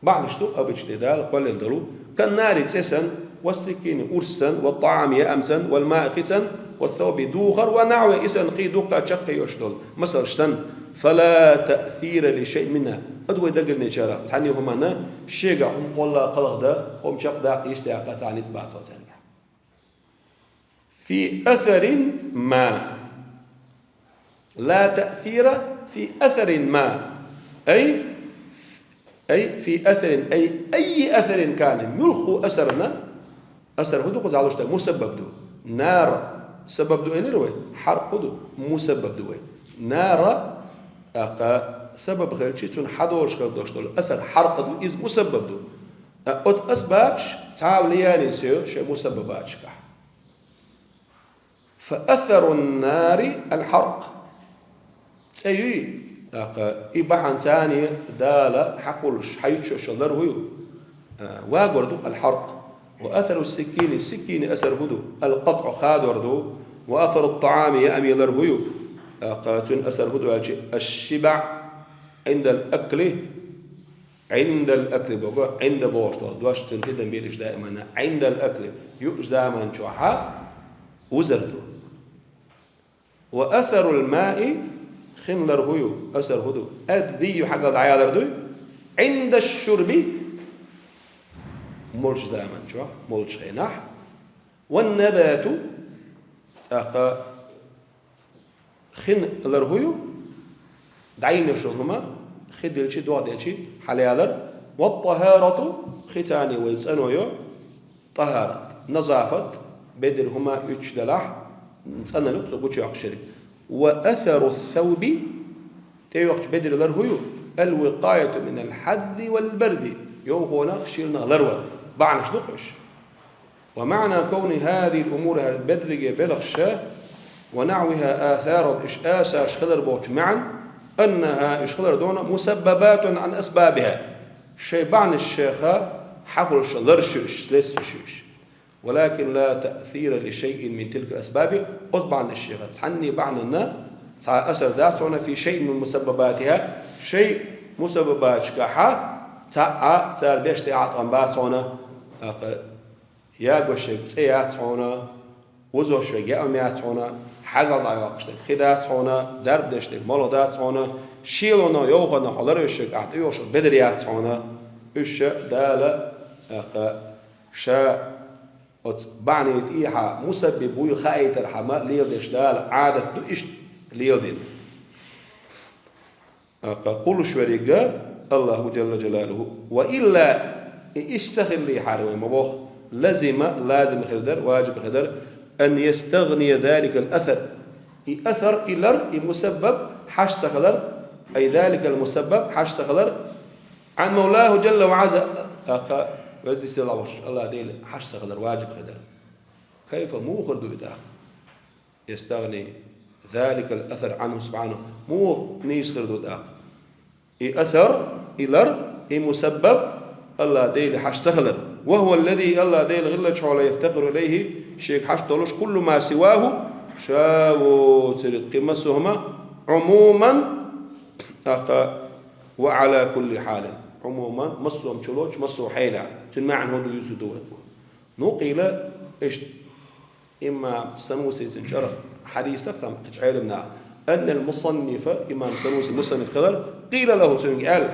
Бахьанаш ду обычный Дала кхоьллина долу, كالنار, цӀе санна, والسكين, урс санна, والطعام, яам санна, والماء, хи санна, والثوب, духар, ونحوه, и санна, кхин дуккха чаккхе йолуш долу масалш санна, فلا تأثير لشيء منها. Ада вай дагардинчарах цхьанна хӀуманна шегахь хӀума кхолла, кхалхда, хӀума чекхдаккха, йистдаккха цхьа ницкъ бац цаьргахь. في أثر ما. لا تأثير في أثر ما. أي، أي في أثر، أي أي أثر كان. Муьлхха асарна, асар хӀун ду кхузахь луш дерг? Мусаббаб ду. Нар сабаб ду элира вай, хьаркъ хӀун ду? Мусаббаб ду вай. Нара, тӀаккха сабаб хилчи, цунна хьадолуш хила долуш долу асар хьаркъ ду, иза мусаббаб ду. Ткъа оцу асбабаш цхьа а влияние ца йо шайн мусаббабаташкахь. فأثر النار الحرق. ЦӀе юй, тӀаккха и бахьана царна Дала хьакхуллуш, хьаюьйцуш йолу лар хӀун ю? А, вагор ду, الحرق. وأثر السكين, сиккине асар хӀун ду? القطع, хадор ду. وأثر الطعام, яаме лар хӀун ю? ТӀаккха цуьнан асар хӀун ду аьлча, الشبع عند الأكل. عند الأكل боху, عند бохуш долу дош, цуьнан тидам бийраш даимана, عند الأكل, юучу заман чохь вузар ду. وأثر الماء, хин лар хӀун ю, асар хӀун ду? الذي, хьагал дӀаялар дуй? عند الشرب, молчу заман чохь, молчу хенахь. والنبات, тӀаккха хин лар хӀун ю? ДӀайина йолу хӀума, хи дилчи, догӀа делчи хьалаялар. والطهارة, хи царна вай цӀано йо, тӀахарат, назафат, бедар хӀума уьттуш делахь, цӀанлуш ду цо гучуйоккхуш ерг. وأثر الثوب, тӀейоккхучу бедаран лар хӀун ю? الوقاية من الحر والبرد, йовхонах, шиланах ларвар. Бахьанаш ду-кх уьш. ومعنى كون هذه الأمور, хӀара берриге белхаш, ونحوها آثار, уьш асарш хилар бохучу маьӀна, أنها, уьш хилар дуна, مسببات عن أسبابها, шайн бахьанаш шайх хьахуллуш ларш ю уьш, следствеш ю уьш. ولكن لا تأثير لشيء من تلك الأسباب, оцу бахьанаш шайх цхьанне бахьананна цхьа асар дац хьуна, في شيء من مسبباتها, шайн мусаббабаташкахьа цхьа а цара беш тӀеӀаткъам бац хьуна, тӀаккха ягош ерг цӀе яц хьуна, вузош верг яам яц хьуна, хьагал дӀайоккхуш дерг хи дац хьуна, дарба деш дерг молха дац хьуна, шелонах, йовхонах хьо ларвеш верг ахь тӀейогӀуш бедар яц хьуна. Уьш Дала, тӀаккха, ша оцу бахьане тӀехьа мусаббиб вуй хаийтархьама леладеш Дала Ӏадат ду иштта леладина. ТӀаккха кхуллуш верг Аллаху Джалла Джалалуху. وإلا, и иштта ца хиллехьара вай ма боху, لزم, лазим хир дара, важиб хир дара, أن يستغني ذلك الأثر, и асар, и лар, и мусаббаб хьашт ца хилар, أي ذلك المسبب хьашт ца хилар, عن مولاه جل وعز, тӀаккха Веза-Сийлахь волчу Аллах Дела хьашт ца хилар важиб хир дара. كيف, муха хир ду и тӀаккха? يستغني ذلك الأثر عنه سبحانه. Муха нийса хир ду тӀаккха? И асар, и лар, и мусаббаб Аллах Дела хьашт ца хилар. وهو الذي, Аллах Дела гӀиллачу хьоле, يفتقر إليه, шега хьашт долуш, كل ما سواه, ша воцург кхин массо а хӀума, عموما, тӀаккха, وعلى كل حال. عموما, массо а хӀума чулоцуш, массо а хьелехь. Цуьнан маьӀна хӀун ду, юьсу ду вай. نقل, иштта имам Санусийцун чӀарах хьадис да цхьан кхечу Ӏеламнаха, أن المصنف, имам Сануси мусанниф хилар, قيل له, цуьнга аьлла: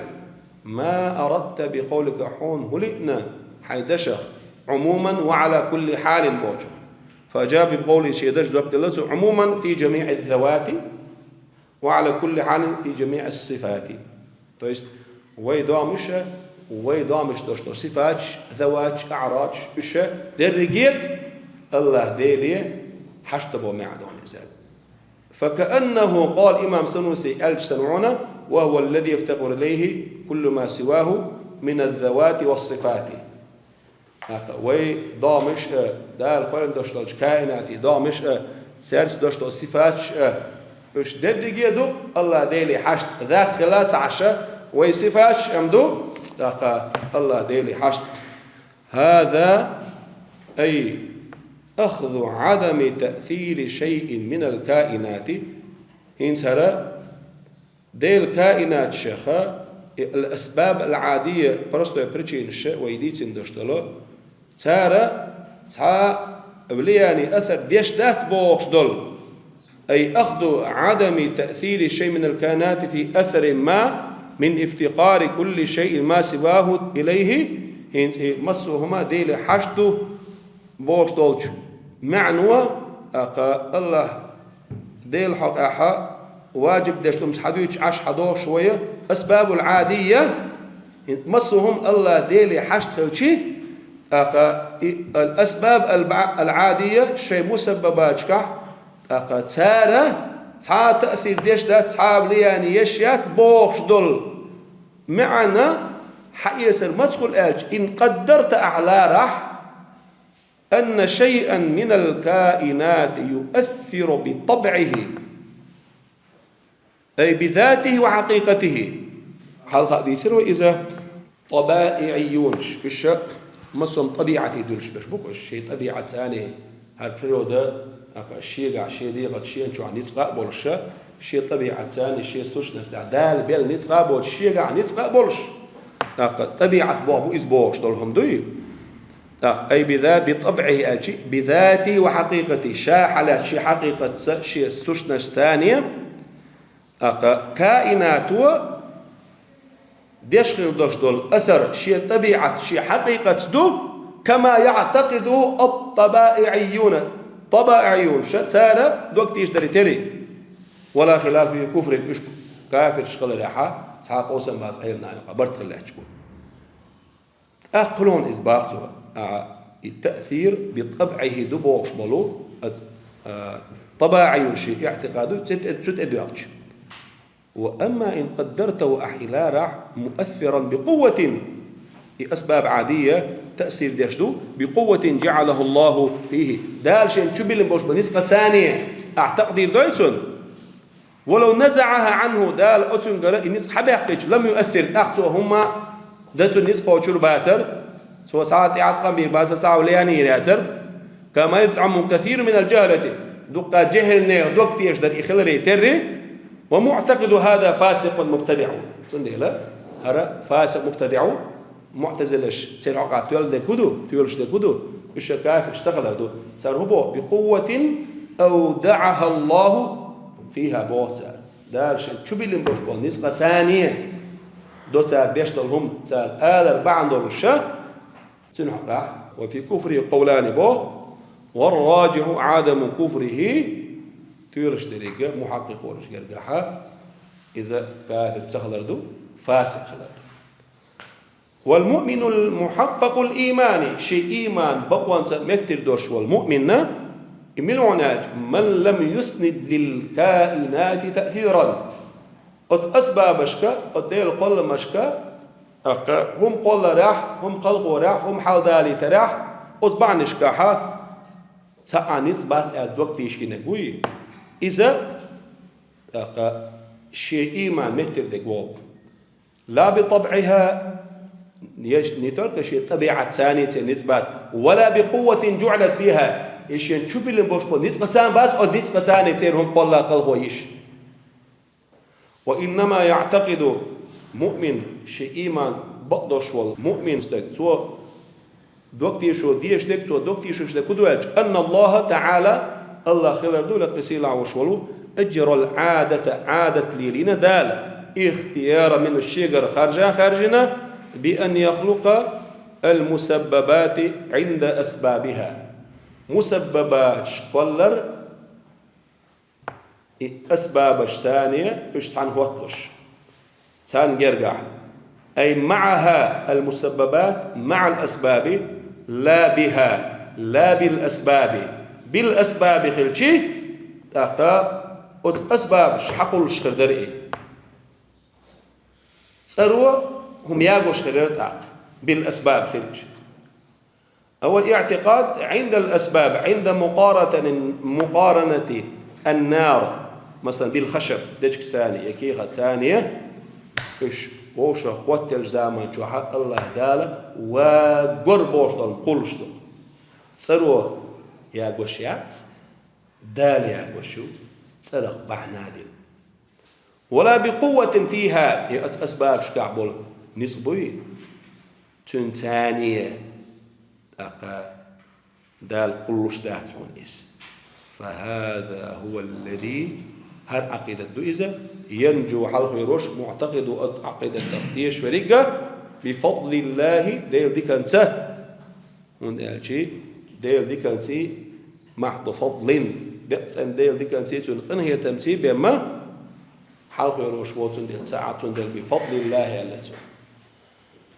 ما أردت بقولك, хьуна хӀун лиъна хьайн дашах, عموما وعلى كل حال бохучух. فأجاب بقوله, шен дашах жоп делла цо: عموما في جميع الذوات وعلى كل حال في جميع الصفات. То есть, вай домуш а, вай домуш долуш долу сифаташ, заваташ, аӀрадаш, уьш а дерриге а АллахӀ Деле хьашт ду боху маьӀна ду иза. فكأنه قال, имам Сануси аьлча санна, وهو الذي يفتقر إليه كل ما سواه من الذوات والصفات. ТӀаккха вай домуш а, Дала кхоьллина долуш долчу каинатан домуш а, цаьрца долуш долу сифаташ а, уьш дерриге а ду АллахӀ Деле хьашт, зат хилла ца Ӏаш а, вай сифаташ а ма ду, тӀаккха АллахӀ Деле хьашт. هذا أي أخذ عدم تأثير شيء من الكائنات. ХӀинца хӀара Делан каинаташха, и ал-асбаб ал-Ӏадия, простой причинаш вай дийцина долуш долу, цара цхьа а влияние, асар деш дац бохуш долу. أي أخذ عدم تأثير شيء من الكائنات في أثر ما من افتقار كل شيء ما سواه إليه. ХӀинца и массо а хӀума Деле хьашт ду бохуш долчу маьӀно, тӀаккха АллахӀ Делан хьокъехь важиб деш долу хӀуманаш хьадуьйцуш Ӏаш хьадохуш вай, асбабул Ӏадия, массо а хӀума АллахӀ Деле хьашт хилчи, тӀаккха и ал-асбаб ал-баӀ-, ал-Ӏадия шайн мусаббабаташкахь, тӀаккха цара цхьа а таъсир деш дац, цхьа а влияние еш яц бохуш долу маьӀна хьаэцар маца хуьлу аьлча, إن قدرت, ахь ларахь, أن شيئا من الكائنات يؤثر بطبعه، أي بذاته وحقيقته. Хьалха а дийцира вай иза, тӀабаиӀийюнаш, уьш массо а тӀабиӀате дуьллуш берш бу-кх уьш, шен тӀабиӀатца, хӀара природа, тӀаккха шегахь, шен дегӀаца, шена чохь ницкъ а болуш, шен тӀабиӀатца, шен сущностьца, Дала белла ницкъ а боцуш, шегахь ницкъ а болуш, тӀаккха тӀабиӀат боху бу иза бохуш долу хӀума дуй? ТӀаккха, أي بذا-, بطبعه аьлчи, بذاته وحقيقته, ша хьалаьцна шен хьакъикъатца, шен сущностьца, тӀаккха каинато деш хила долуш долу асар шен тӀабиӀатца, шен хьакъикъатца ду, كما يعتقده الطبائعيون, тӀабаиӀийюнаша цара дог тийшадаре терра. ولا خلاف في كفرهم, уьш кафираш хиларехь цхьа а къовсам бац Ӏеламнаха юкъахь, барт хила лаьтташ бу. ТӀаккха кхуьнан иза боху цо, а, и таъсир битӀабӀихӀи ду бохуш болу, а, а, тӀабаӀийюнийн иӀтикъад ду, цу тӀе, цу тӀе доьгӀча. وأما إن قدرته, ахь и ларахь, مؤثرا بقوة, и асбаб Ӏадия таъсир деш ду, بقوة جعلها الله فيه, Дала шен чу биллина болуш бу ницкъаца, ахь такъдир дой цунна. ولو نزعها عنه, Дала оцуьнгара и ницкъ хьабаьккхича, لم يؤثر, тӀаккха цо хӀумма а дан цунна ницкъ кхочур бацара, цо цхьа а тӀеӀаткъам бийр бацара, цхьа а влияние йийр яцара. كما يزعم كثير من الجهلة, дуккха жехӀил нехан дог тийшадар и хиларе терра. ومعتقد هذا فاسق مبتدع. Цундела хӀара фасикъ, мубтадиӀ, муӀтазилаш, церан хьокъехь тоьлла дерг хӀун ду, тоьлуш дерг хӀун ду, уьш кафирш ца хилар ду. Цара хӀун боху? بقوة أودعها الله فيها боху цара. Дала шен чу биллина болуш болу ницкъаца до цара деш долу хӀума, цара алар бахьана долуш, цуьнан хьокъехь. وفي كفره قولان боху, والراجح عدم كفره, тоьлуш деррига мухьаккъикъонаш гергахьа, иза кафир ца хилар ду, фасикъ хилар ду. والمؤمن المحقق الإيمان, шен ийман бакъонца меттиг долуш волу муъмин, и мила ву аьлча, من لم يسند للكائنات تأثيرا. Оцу асбабашка, оцу Делан кхолламашка, тӀаккха хӀума кхолларехь, хӀума кхалхорехь, хӀума хьаладалийтарехь, оцу бахьанашкахьа цхьа а ницкъ бац аьлла дог тийшинарг вуй. Иза, тӀаккха, шен ийман меттиг дерг ву. لا بطبعها, я не только шен тӀабиӀатца церан ницкъ бац, ولا بقوة جعلت فيها, я шен чу биллина болуш болу ницкъаца бац, оцу ницкъаца церан хӀума кхолла, кхалхо йиш. وإنما يعتقد مؤمن, шен ийман бакъдолуш волу муъмин стаг, цо Дог тешо дешнаг, цо дог тешаш дерг хӀун ду аьлча, أن الله تعالى, АллахӀ хилар ду, лакхе сийлахь волаш волу, أجرى العادة, Ӏадат лелийна Дала, اختيارا منه, шегара харжа хаьржина, بأن يخلق المسببات عند أسبابها. Мусаббабаш кхоллар, и асбабаш царна, уьш цхьаьна хӀотталуш, царна гергахь. أي معها المسببات مع الأسباب لا بها، لا بالأسباب. بالأسباب хилча, тӀаккха оцу асбабаш хьакхуллуш хир дара и. ЦӀаро хӀума ягош хир яра тӀаккха, بالأسباب хилча. أو الاعتقاد عند الأسباب، عند مقارنة، مقارنة النار، مثلا، بالخشب, дечка царна я кехат царна я, уьш вовшах хӀоттелча заман чохь АллахӀ Дала вагор бохуш долу кхуллуш ду. ЦӀаро ягош яц, Дала ягош ю, цӀарах бахьана дина. ولا بقوة فيها, я оцу асбабашкахь болу ницкъ буй, цуьнан царна, тӀаккха Дала кхуллуш дац хьуна иза. فهذا هو الذي, хӀара Ӏакъидат ду иза, ينجو, хьалхавер волуш, معتقده, оцу Ӏакъидатах тешаш верг а, بفضل الله, Делан диканца. ХӀунда аьлча Делан диканций, محض فضل, беккъа цӀена Делан диканций, цуьнан къинхетамций бен ма хьалхавер волуш воцун дела, ца Ӏа цундела, بفضل الله аьлла цо.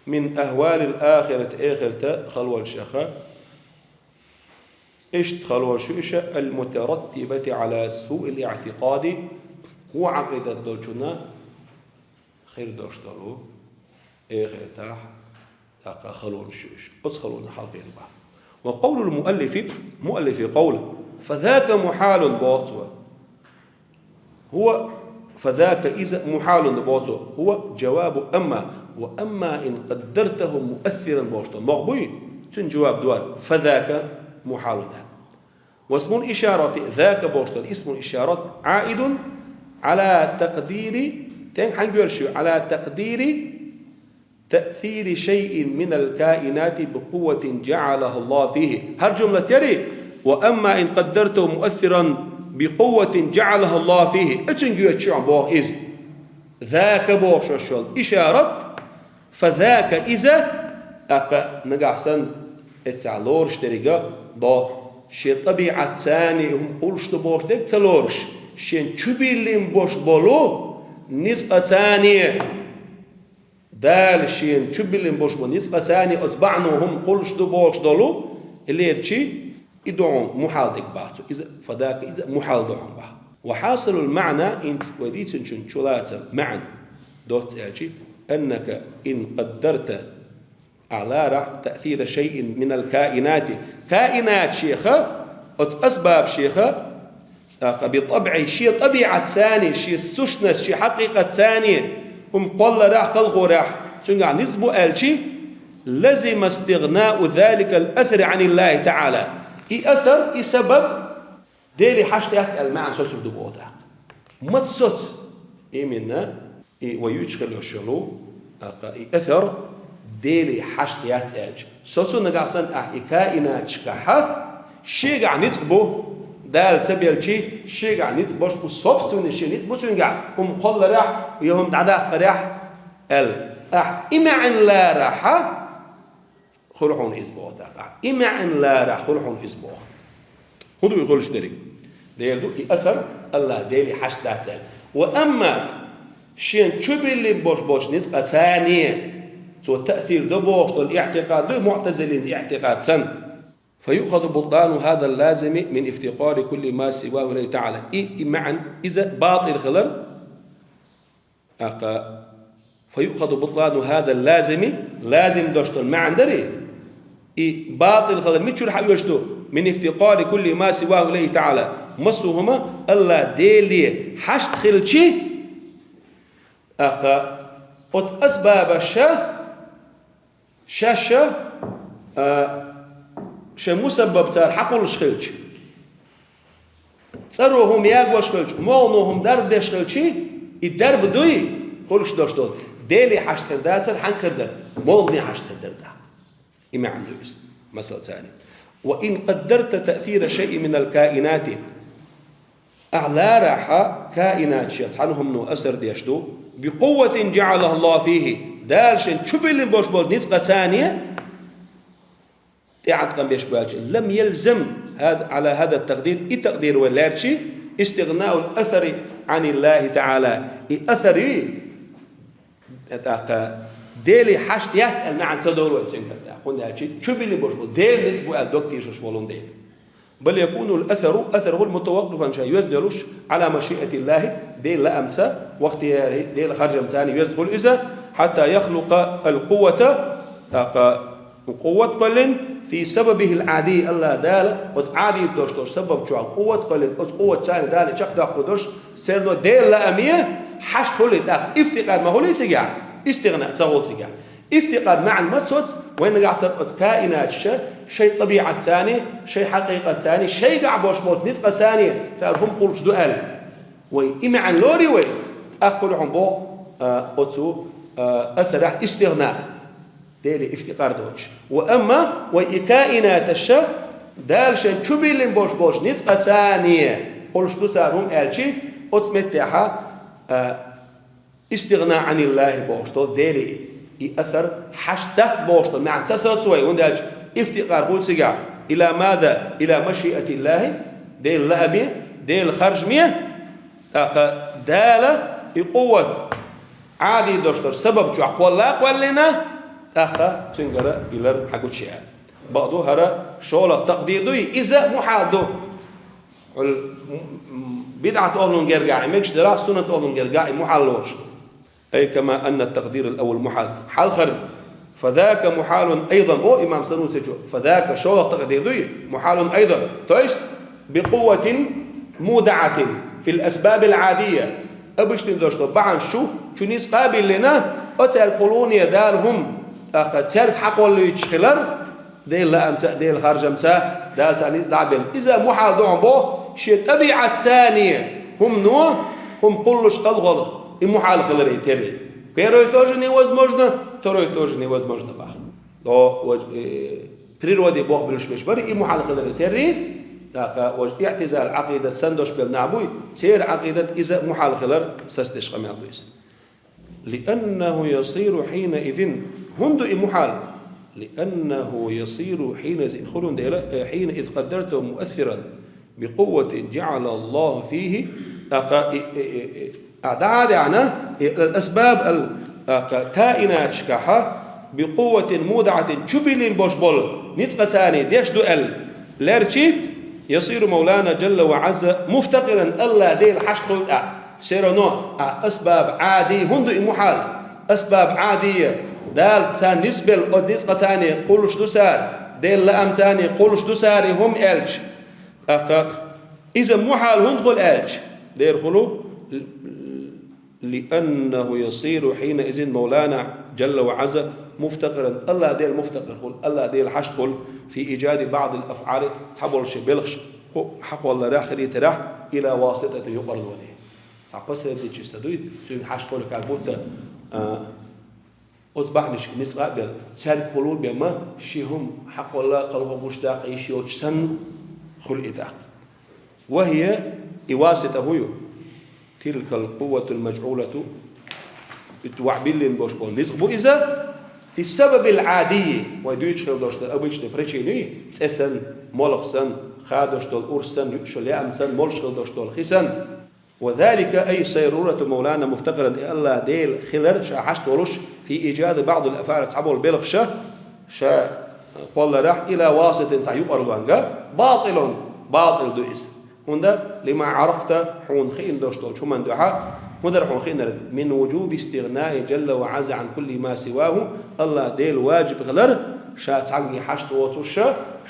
من أهوال الآخرة, эхартан халонех а, иштта халонех ю уьш, المترتبة على سوء الاعتقاد, вон Ӏакъидат долчунна хир долуш долу эхартахь, тӀаккха халонаш ю уьш. Оцу халонех хьалхавер бу. وقول المؤلف, муаллифан къовл, فذاك محال, боху цо. هو, فذاك, иза, محال, боху цо. هو جواب أما, وأما إن قدرته مؤثرا, бохуш долу могӀа буй, цуьнан жаваб ду хӀара, فذاك محال аьлла. واسم الإشارة, ذاك бохуш долу, اسم الإشارة, عائد على تقدير, тӀе хьаьнга йолуш ю, على تقدير تأثير شيء من الكائنات بقوة جعلها الله فيه. ХӀара жумлат яри, وأما إن قدرته مؤثرا بقوة جعلها الله فيه. Оцуьнга йоьдуш ю боху иза. ذاك бохуш йолуш йолу ишарат, فذاك, иза, тӀаккха нагахь санна, эццахь лоруш дерг а до, шен тӀабиӀат царна хӀума кхуллуш ду бохуш дерг ца лоруш, шен чу биллина бош болу ницкъ а царна, Дала шен чу биллина бош болу ницкъ а царна оцу бахьано хӀума кхуллуш ду бохуш долу, и лерчи, и ду хьуна мухьал дерг бац. Иза فذاك, иза мухьал ду хьуна бац. وحاصل المعنى, хӀинца вай дийцинчун чулацар маьӀна доцца аьлчи, أنك إن قدرت, ахь ларахь, تأثير شيء من الكائنات, каинат шеха, оцу асбаб шеха, тӀаккха بطبعه, шен тӀабиӀат царна, шен сущность, шен хьакъикъат царна, хӀума кхолларехь, кхалхорехь, цуьнгахь ницкъ бу аьлчи, لزم استغناء ذلك الأثر عن الله تعالى. И асар, и сабаб Деле хьашт яц аьлла маьӀна соцур ду боху тӀаккха. Маца соцу? Именно, и вай юьйцуш хила йолуш йолу, тӀаккха и асар Деле хьашт яц аьлча. Соцу нагахь санна ахь и каинаташкахьа шегахь ницкъ бу, Дала ца белчи, шегахь ницкъ бош бу, собственный шен ницкъ бу цуьнгахь, хӀума кхолларехь, я хӀума дӀадаккхарехь аьлла. Ахь и маьӀна ларахьа, хуьлу хьуна иза боху тӀаккха. И маьӀна ларахь хуьлу хьуна иза боху. ХӀун ду и хуьлуш дерг? Дера ду и асар, АллахӀ Деле хьашт дац аьлла. Ва амма шен чу биллина бош болчу ницкъаца царна цо таъсир до бохуш долу иътикъад ду, муътазилин иътикъад санна. فيؤخذ بطلان هذا اللازم من افتقار كل ما سواه إليه تعالى. И, и маьӀна, иза батӀил хилар, тӀаккха, فيؤخذ بطلان هذا اللازم, лазим дош долу маьӀна дарий? И батӀил хилар мичара хьаоьцуш ду? من افتقار كل ما سواه إليه تعالى. Массо а хӀума АллахӀ Деле хьашт хилчи, тӀаккха, оцу асбабаша, шаьш а, шайн мусаббаб цара хьакхуллуш хилча, цӀаро хӀума ягош хилча, могӀано хӀума дарба деш хилчи, и дарба дуй, хуьлуш дош долу, Деле хьашт хир дацара, хьанна хир дара? МогӀане хьашт хир дара тӀаккха. И маьӀна ду иза. Масала царна. وإن قدرت تأثير شيء من الكائنات. Ахьа ларахь каинаташца цхьана хӀумано асар деш ду. بقوة جعلها الله فيه. Дала шийна чубиллина болуш болу ницкъаца царна тӀеӀаткъам беш баьлча. لم يلزم هذا، على هذا التقدير. И такъдир вай лаьрчи, استغناء الأثر عن الله تعالى. И асар ю, тӀаккха Деле хьашт яц аьлла маьӀна ца долу вай цуьнгара тӀаккха. ХӀунда аьлча чубиллина болуш болу Делан ницкъ бу аьлла дог тешаш волу дела. بل يكون الأثر، асар хуьлу متوقفا ша йоьзна йолуш على مشيئة الله، Делан лаамца, واختياره، Делан харжамца йоьзна хуьлу иза, حتى يخلق القوة، тӀаккха къуват кхоьллина في سببه العادي، АллахӀ Дала оцу Ӏади долуш долчу сабаб чохь къуват кхоьллина, оцу къуватца Дала чекхдоккхур долуш, церан Делан лааме хьашт хуьлий тӀаккха, ифтикъар ма хуьлий цигахь, истигъна ца хуьлу цигахь. Ифтикъар маьӀна ма соцу, вай нагахь санна оцу каинаташа шайн тӀабиӀатца, шайн хьакъикъатца, шайгахь болуш болчу ницкъаца цара хӀума кхуллуш ду аьлла. Вай и маьӀна лорий вай, тӀаккха хуьлу хьуна боху, а, оцу, а, асарехь истигъна, Деле ифтикъар доцуш. Ва амма вай и каинаташа Дала шайн чубиллина болуш болчу ницкъаца кхуллуш ду цара хӀума аьлчи, оцу меттехьа, а, استغناء عن الله бохуш долу Деле и асар хьашт дац бохуш долу маьӀна ца соцу вай, хӀунда аьлча ифтикъар хуьлу цигахь إلى ماذا؟ إلى مشيئة الله، Делан лааме, Делан харжаме, тӀаккха Дала и къуват Ӏади долуш долчу сабаб чохь кхолла а кхоьллина, тӀаккха цуьнгара и лар хьан гучу яра. Бакъду хӀара шолгӀа такъдир дуй, иза мухьал ду. Хьуна, м, м, бидӀат олун гергахь и мегаш дара, суннат олун гергахь и мухьал лоруш ду. أي كما أن التقدير الأول محال. Хьалхарна. فذاك محال أيضا. О, имам Санусичо, فذاك, шолгӀа такъдир дуй, محال أيضا. То есть, بقوة مودعة في الأسباب العادية. Обычный долуш долу бахьанаш чу, чу ницкъ а биллина, оцаьрга хуьлу Дала хӀума, тӀаккха цаьрга хьакхоллуьйтуш хилар, Делан лаамца, Делан харжамца, Дала царна ницкъ дӀа а белла. Иза мухьал ду хьуна боху, шен тӀабиӀатца хӀумано, хӀума кхуллуш кхалхалла, и мухьал хиларе терра. Первое тоже невозможно, второе тоже невозможно боху. О, вот, э, природе боху буьллуш беш бара, и мухьал хиларе терра, тӀаккха вот иӀтизал Ӏакъидат санна долуш болу нах буй, церан Ӏакъидат иза мухьал хилар сацдеш къамел ду иза. لأنه يصير حينئذ, хӀунда ду и мухьал? لأنه يصير حينئذ, хӀунда дела, э, حين إذ قدرته مؤثرا بقوة جعل الله فيه, тӀаккха и, и, и, и, а, дӀа а даьхьна, и, الأسباب, ал, тӀаккха каинаташкахьа, بقوة مودعة, чубиллина болуш болу ницкъаца деш ду аьлла, лерчи, يصير مولانا جل وعز مفتقرا, АллахӀ Дела хьашт хуьлу тӀаккха. Всё равно, а, асбаб Ӏади, хӀунда ду и мухьал? Асбаб Ӏади, Дала царна ницкъ белла, оцу ницкъаца кхуллуш ду цара, Делан лаамца кхуллуш ду цара и хӀума аьлча. ТӀаккха иза мухьал хӀунда хуьлу аьлча, дера хуьлу, لأنه يصير حينئذ مولانا جل وعز مفتقرا, АллахӀ Дела муфтакъир хуьлу, АллахӀ Дела хьашт хуьлу, في إيجاد بعض الأفعال, цхьаболчу белхаш хьакхолларехь, хилийтарехь, إلى واسطة, юкъарлоне. Цхьа посредничество дуй, цуьнга хьашт хуьлу, как будто, а, оцу бахьанашка ницкъ а белла, цаьрга хуьлу бен ма, ши хӀума хьакхолла, кхалхо гуш даккха йиш йоцуш санна хуьлу и тӀаккха. وهي, и васита хӀун ю? تلك القوة المجعولة, и ваьӀ биллина болуш болу ницкъ бу иза, في السبب العادي, вай дуьйцуш хила долуш долу обычный причина, цӀе санна, молха санна, хадош долу урс санна, юуш йолу яам санна, молуш хила долуш долу хи санна. وذلك أي صيرورة مولانا مفتقرا, и АллахӀ Дела хилар ша хьашт волуш, في إيجاد بعض الأفعال, цхьаболу белхаша ша кхолларехь, إلى واسطة, цхьа юкъарлонга, باطل, батӀил ду иза. ХӀунда, لما عرفت, хьуна хиъна долуш долчу хӀуманна дуьхьа, хӀун дара хьуна хиънарг? من وجوب استغنائه جل وعز عن كل ما سواه, АллахӀ Дела ваджиб хилар, ша цхьаьнгге хьашт воцуш,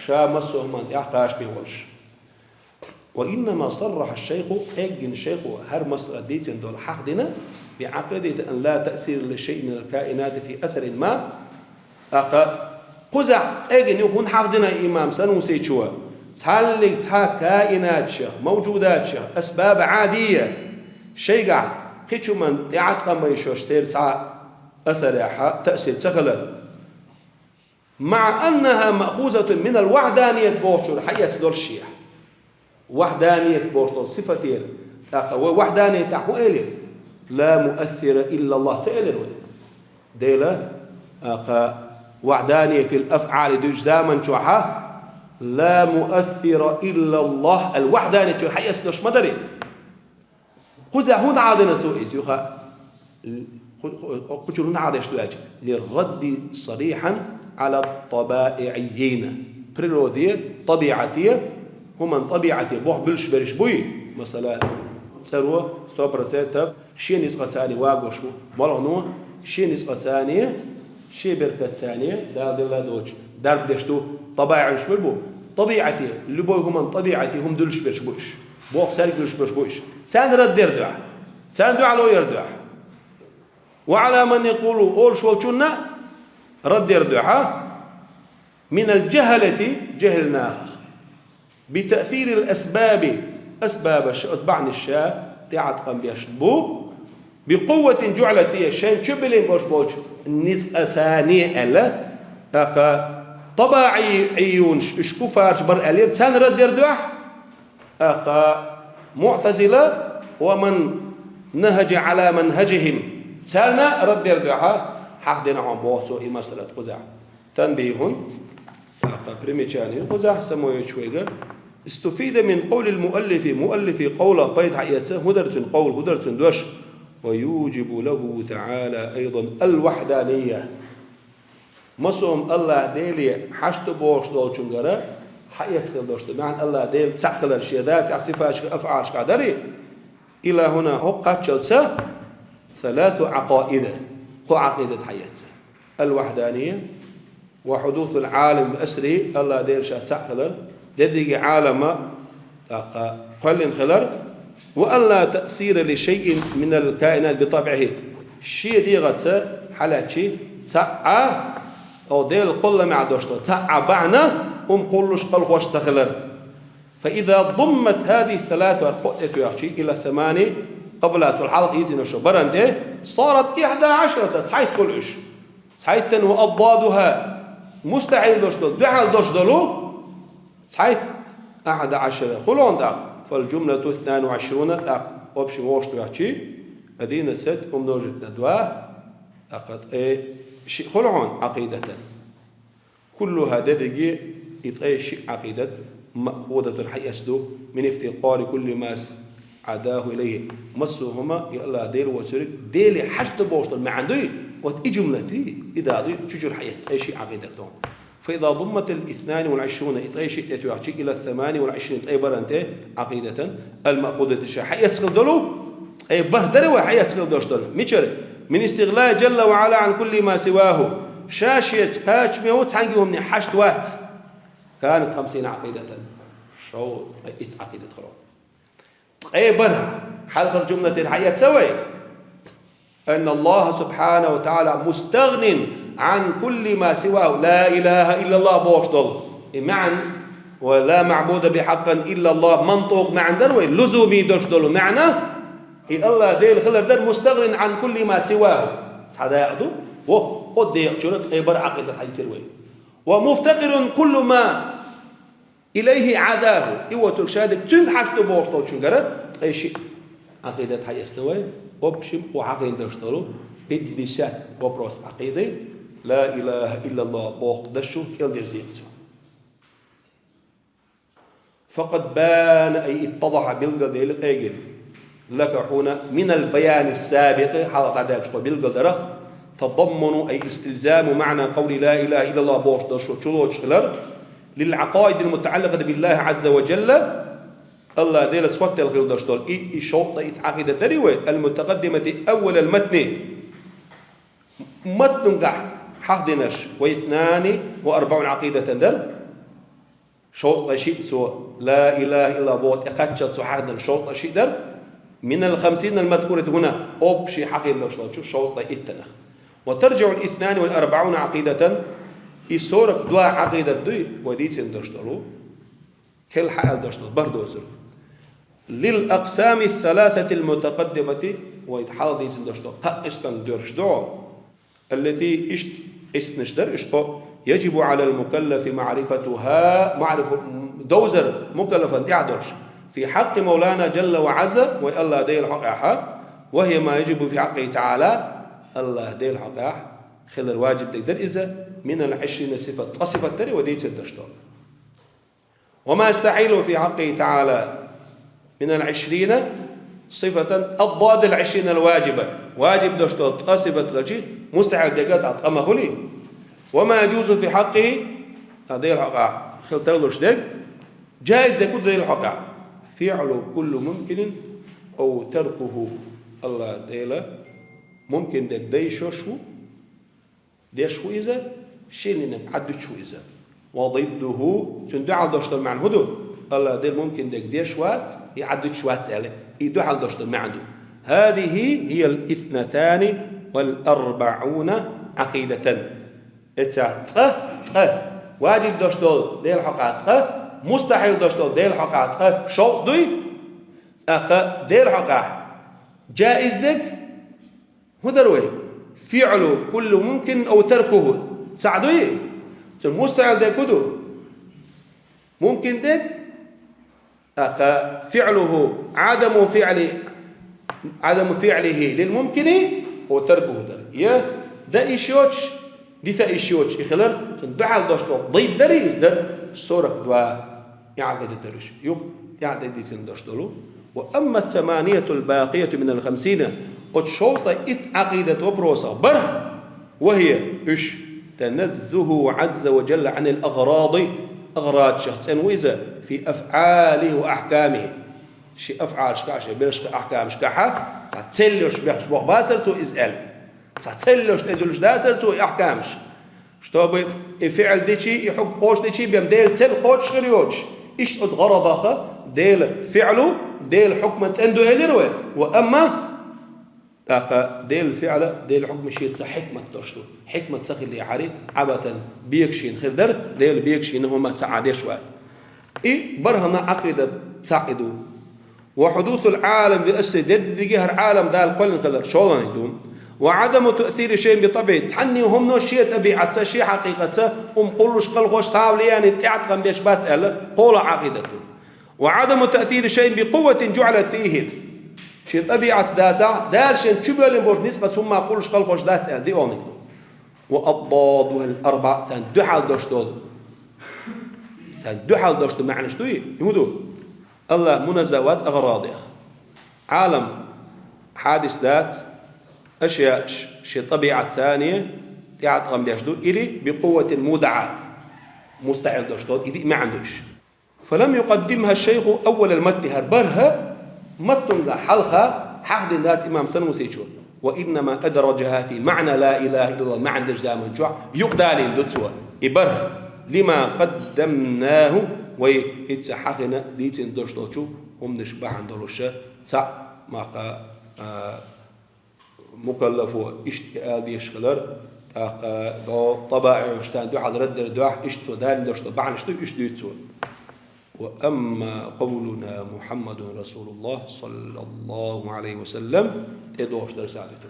ша массо а хӀуманна тӀехь кхачаме волуш. وإنما صرح الشيخ, къеггина шайхо хӀара масъала дийцина долу хьахдина, بعقيدة أن لا تأثير لشيء من الكائنات في أثر ما. ТӀаккха кхузахь къеггина ю хӀунда хьахдина имам Санусичо, цхьаллиг цхьа каинаташах, мавжудаташах, асбаб Ӏадия, шайгахь кхечу хӀуманна тӀеӀаткъам бан йиш йолуш церан цхьа асарехьа таъсир ца хилар. مع أنها مأخوذة من الوحدانية бохучуьра хьаэцна долуш шех. Вахьданият бохуш долу сифатера. ТӀаккха вай вахьданиятехь хӀун элира? «Ла муассира иллаллахӀ» ца элира вай? Дела, тӀаккха вахьдания фил афӀали дуьйцучу заман чохьа «Ла муассира иллаллахӀ» аьлла вахьданият чуьра хьаэцна долуш ма дарий? Кхузахь хӀунда Ӏадина цо иза юха? Кху-, кху-, кху чуьра хӀунда Ӏадеш ду аьлча? «Лиррадди сарихьан Ӏала табаиӀиййина». Природе, табиӀате, хӀуман табиӀате боху буьллуш берш буй? Масала, цӀаро сто процентов шен ницкъаца вагош ву, молхано шен ницкъаца, шен беркатца Дала делла доцуш дарба деш ду, табаиӀуш мила бу? ТабиӀате, любой хӀуман табиӀате хӀума дуьллуш берш бу уьш. Боху цаьрга дуьллуш берш бу уьш. Царна рад дер дуьхьа. Царна дуьхьал яр дуьхьа. «Ва Ӏала ман якъулу» олуш волчунна рад яр дуьхьа. «Минал жахӀалати» жехӀил нахах. «Би таъсирил асбаби» асбабаш, оцу бахьанаш ша тӀеӀаткъам беш бу. «Би къувватин жуӀилат фиха» шайн чу биллина болуш болчу ницкъаца аьлла. ТӀаккха табаиӀийюнаш, уьш куффараш бара аьллера, царна рад яр дуьхьа. ТӀаккха муӀтазила: «Ва ман нахӀажа Ӏала манхӀажихӀим». Царна рад яр дуьхьа, хьахдина хьуна боху цо и масала кхузахь. ТанбихӀун, тӀаккха примечание кхузахь самоечу вайга. Истуфида мин къавлил муаллифи, муаллифи къовлах пайда хьаэца, хӀун дара цуьнан къовл, хӀун дара цуьнан дош? «Ва южибу лахӀу таӀала айдан ал-вахьданийя». Массо а АллахӀ Деле хьашт ду бохуш долчуьнгара хьаэца хила долуш ду. МаьӀна АллахӀ Дела цхьаъ хилар шен датехь, сифаташкахь, афӀалашкахь дарий? Ила хӀуна хӀокху кхаччалца саласу Ӏакъаида, кхо Ӏакъидат хьаэца. Ал-вахьданийя ва хьудусул Ӏалам би асрихӀи, АллахӀ Дела ша цхьаъ хилар, дерриге Ӏалама тӀаккха кхоьллина хилар, ва алла таъсира ли шайин минал каинат би табӀихӀи. Шен дегӀаца хьалаьцчи цхьа а, о Дела кхолла маьӀна дош ду, цхьа а бахьана хӀума кхуллуш, кхалхош ца хилар. Фа иза думмат хӀазихӀи саласу, хӀара кхоъ тӀетоьхчи, ила самани къабла, цул хьалха йизина шо баран тӀе, сарат ихьда Ӏашрата, цхьайтта хуьлу уьш. Цхьайттан ва аддадуха, мустахьил дош долу, дуьхьал дош долу, цхьайтта ахьада Ӏашара хуьлу тӀаккха, фал жумлату итнан ва Ӏишруна, тӀаккха общем вовшахтоьхчи, одиннадцать умножить на два, тӀаккха ткъе шиъ хуьлу хьуна Ӏакъидатан. Куллуха, дерриге и ткъе шиъ Ӏакъидат, маъхузатун, хьаэца ду, мин ифтикъари кулли ма Ӏадаху илайхӀи. Массо а хӀума и АллахӀ Дела воцург, Деле хьашт ду бохуш долу маьӀна дуй, вот и жумлат дуй, и да дуй, чу-чуьра хьаэца ткъе шиъ Ӏакъидат тхуна. Фа иза думматил итнани вал Ӏишруна, и ткъе шиъ тӀетоьхчи, ила самани вал Ӏишрин, ткъе баран тӀе, Ӏакъидатан, ал-маъхузати, ша хьаэца хила долу, ткъе бархӀ дара вай хьаэца хила долуш долу. Мичара? Мин истигънаи жалла ва Ӏала Ӏан кулли ма сиваху. Ша шеца кхачаме ву, цхьаьнгге хӀумане хьашт вац. Канат хамсина Ӏакъидатан. Шовзткъе итт Ӏакъидат хуьлу. Ткъе бархӀ хьалхара жумлатера хьаэца вай? Анна АллахӀа субхьанаху ва таӀала мустагънин Ӏан кулли ма сиваху, ла илахӀа иллаллахӀ бохуш долу и маьӀна, ва ла маъбуда бихьакъин иллаллахӀ, мантукъ маьӀна дара вай, лузуми дош долу маьӀна, и АллахӀ Дела хилар дара мустагънин Ӏан кулли ма сиваху. Цхьа дакъа ду, во, оцу декъа чуьра ткъе бархӀ Ӏакъидат хьаийцира вай. Ва муфтакъирун кулли ма илайхӀи Ӏадаху, и воцург ша дерг цуьнга хьашт ду бохуш долчуьнгара ткъе шиъ Ӏакъидат хьаэцна вай, общем, кху хьахийна даш долу пятьдесят вопрос Ӏакъидай, ла илахӀа иллаллахӀ боху дашо кӀелдирзийна цо. Факъад бана, ай иттадахьа, билгалдели къегира. Лака хьуна минал баяни сабикъи, хьалха дӀадаьллачу кхо билгалдарах, тадаммуну, ай истилзаму маъна къавли ла илахӀа иллаллахӀ бохуш долу шо чулоцуш хилар, лил Ӏакъаидил мутаӀаллакъати биллахӀи Ӏазза ва жалла, АллахӀ Делаца хоттаделла хила долуш долу и, и шовзткъе итт Ӏакъидат дарий вай, ал-мутакъаддимати аввалал матни, матнунгахь хьахдинарш, ва итнани ва арбаӀуна Ӏакъидатан дара. Шовзткъе шиъ цо, ла илахӀа иллаллахӀ боху тӀекхаччалц цо хьахдина шовзткъе шиъ дара, минал хамсинал мазкурати хӀуна, общий хьахийна долуш долчу шовзткъе иттанах. Ва таржиӀул итнани вал арбаӀуна Ӏакъидатан, и сорок два Ӏакъидат дуй, вай дийцина долуш долу, кхел хьааьлла долуш долу, бархӀ доцург. Лил акъсами саласатил мутакъаддимати, вай хьалха дийцина долуш долу кхаа къисманга доьрзуш ду хьо. Аллати, иштта къиснаш дара уьш кхо, يجب على المكلف معرفتها، معرفة, довзар мукаллафан тӀехь долуш, في حق مولانا جل وعز, вай Аллах Делан хьокъехь, وهي ما يجب في حقه تعالى, Аллах Делан хьокъехь хилар ваджиб дерг дара иза, من العشرين صفة, ткъа сифат дара вай дийцина долуш долу. وما يستحيل في حقه تعالى من العشرين صفة أضداد العشرين الواجبة. Ваджиб долуш долу ткъа сифат хилча, мустахьил дерг а ткъа ма хуьлий. وما يجوز في حقه, а, Делан хьокъехь хила тарлуш дерг, джаиз дерг ду Делан хьокъехь. فعل كل ممكن أو تركه. Аллах Дела мумкин дерг дайшош ву, деш ву иза, шен динарг Ӏаддуьтуш ву иза. وضده, цуьнан дуьхьал долуш долу маьӀна хӀун ду? Аллах Дела мумкин дерг деш вац, и Ӏаддуьтуш вац аьлла, и дуьхьал долуш долу маьӀна ду. هذه هي الاثنتان والأربعون عقيدة. Эца ткъа, ткъа, ваджиб долуш долу Делан хьокъехь ткъа, мустахьил долуш долу Делан хьокъехь ткъа, шовзткъа дуй, тӀаккха Делан хьокъехь джаиз дерг, хӀун дара вай? فعل كل ممكن أو تركه. Цхьаъ дуй? Цуьнан мустахьил дерг хӀун ду? Мумкин дерг, тӀаккха فعله عدم فعل، عدم فعله للممكن أو تركه дара. Я дан йиш йоцуш, дита йиш йоцуш и хилар, цуьнан дуьхьал долуш долу дайд дарий иза дара, сорок два. И Ӏакъида дара уьш. Юха тӀаьхьа дийцина долуш долу. وأما الثمانية الباقية من الخمسين, оцу шовзткъа итт Ӏакъидат вопросах бархӀ, وهي, уьш, تنزهه عز وجل عن الأغراض, агӀрадашах цӀена ву иза, في أفعاله وأحكامه. Шен афӀалашкахь, шен белшкахь, ахькамашкахь, цхьа цель йолуш бехкаш боху бацара цо иза аьлла. Цхьа цель йолуш тӀедуьллуш дацара цо и ахькамаш. Чтобы и фиъл дичий, и хьукм кхочушдичий, бен Делан цель кхочуш хир йоцуш. Иштта оцу гӀарадах Делан фиълу, Делан хьукма цӀена ду элира вай. Ва амма, тӀаккха Делан фиъла, Делан хьукма шеца хьикмат долуш ду. Хьикмат ца хилли хьари, Ӏабатан бегашийна хир дара, Делан бегашийна хӀума ца Ӏадеш вац. И бархӀана Ӏакъидат цхьаъ и ду. وحدوث العالم بأصله, дерриге хӀара Ӏалам Дала кхоьллина хилар шолгӀаниг ду. وعدم تأثير شيء بطبعه, цхьанне хӀумано шен тӀабиӀатца, шен хьакъикъатца, хӀума кхуллуш, кхалхош, цхьа а влияние тӀеӀаткъам беш бац аьлла, кхола Ӏакъидат ду. وعدم تأثير شيء بقوة جعلت فيه, шен тӀабиӀатца дацахь, Дала шен чу боьллина болчу ницкъаца хӀумма кхуллуш, кхалхош дац аьлла, диъолниг ду. وأضدادها الأربع, царна дуьхьал долуш долу. Царна дуьхьал долуш ду маьӀнаш дуй, хӀун ду? Аллах муназза вац агӀрадех. Ӏалам хьадис дац, ашъяъ шен тӀабиӀатца тӀеӀаткъам беш ду, или بقوة مودعة, мустахьил долуш долу, и диъ маьӀна ду уьш. فلم يقدمها الشيخ أول المتن, хӀара бархӀ маттунга хьалха хьахдина дац имам Санусичо. وإنما أدرجها في معنى لا إله إلا الله, маьӀна дечу заман чохь юкъадалийна ду цо и бархӀ. لما قدمناه, вай хӀинца хьахина дийцина долуш долчу хӀуманаш бахьана долуша цхьаъ махка, а, мукаллафо иштта ала дезаш хилар, тӀаккха до ТӀабаӀиша царна дуьхьал раддар дуьхьа, иштта цо далийна долуш долу бахьанаш ду, иштта дуьйцу цо. وأما قولنا محمد رسول الله صلى الله عليه وسلم, тӀедогӀуш дара сабитар.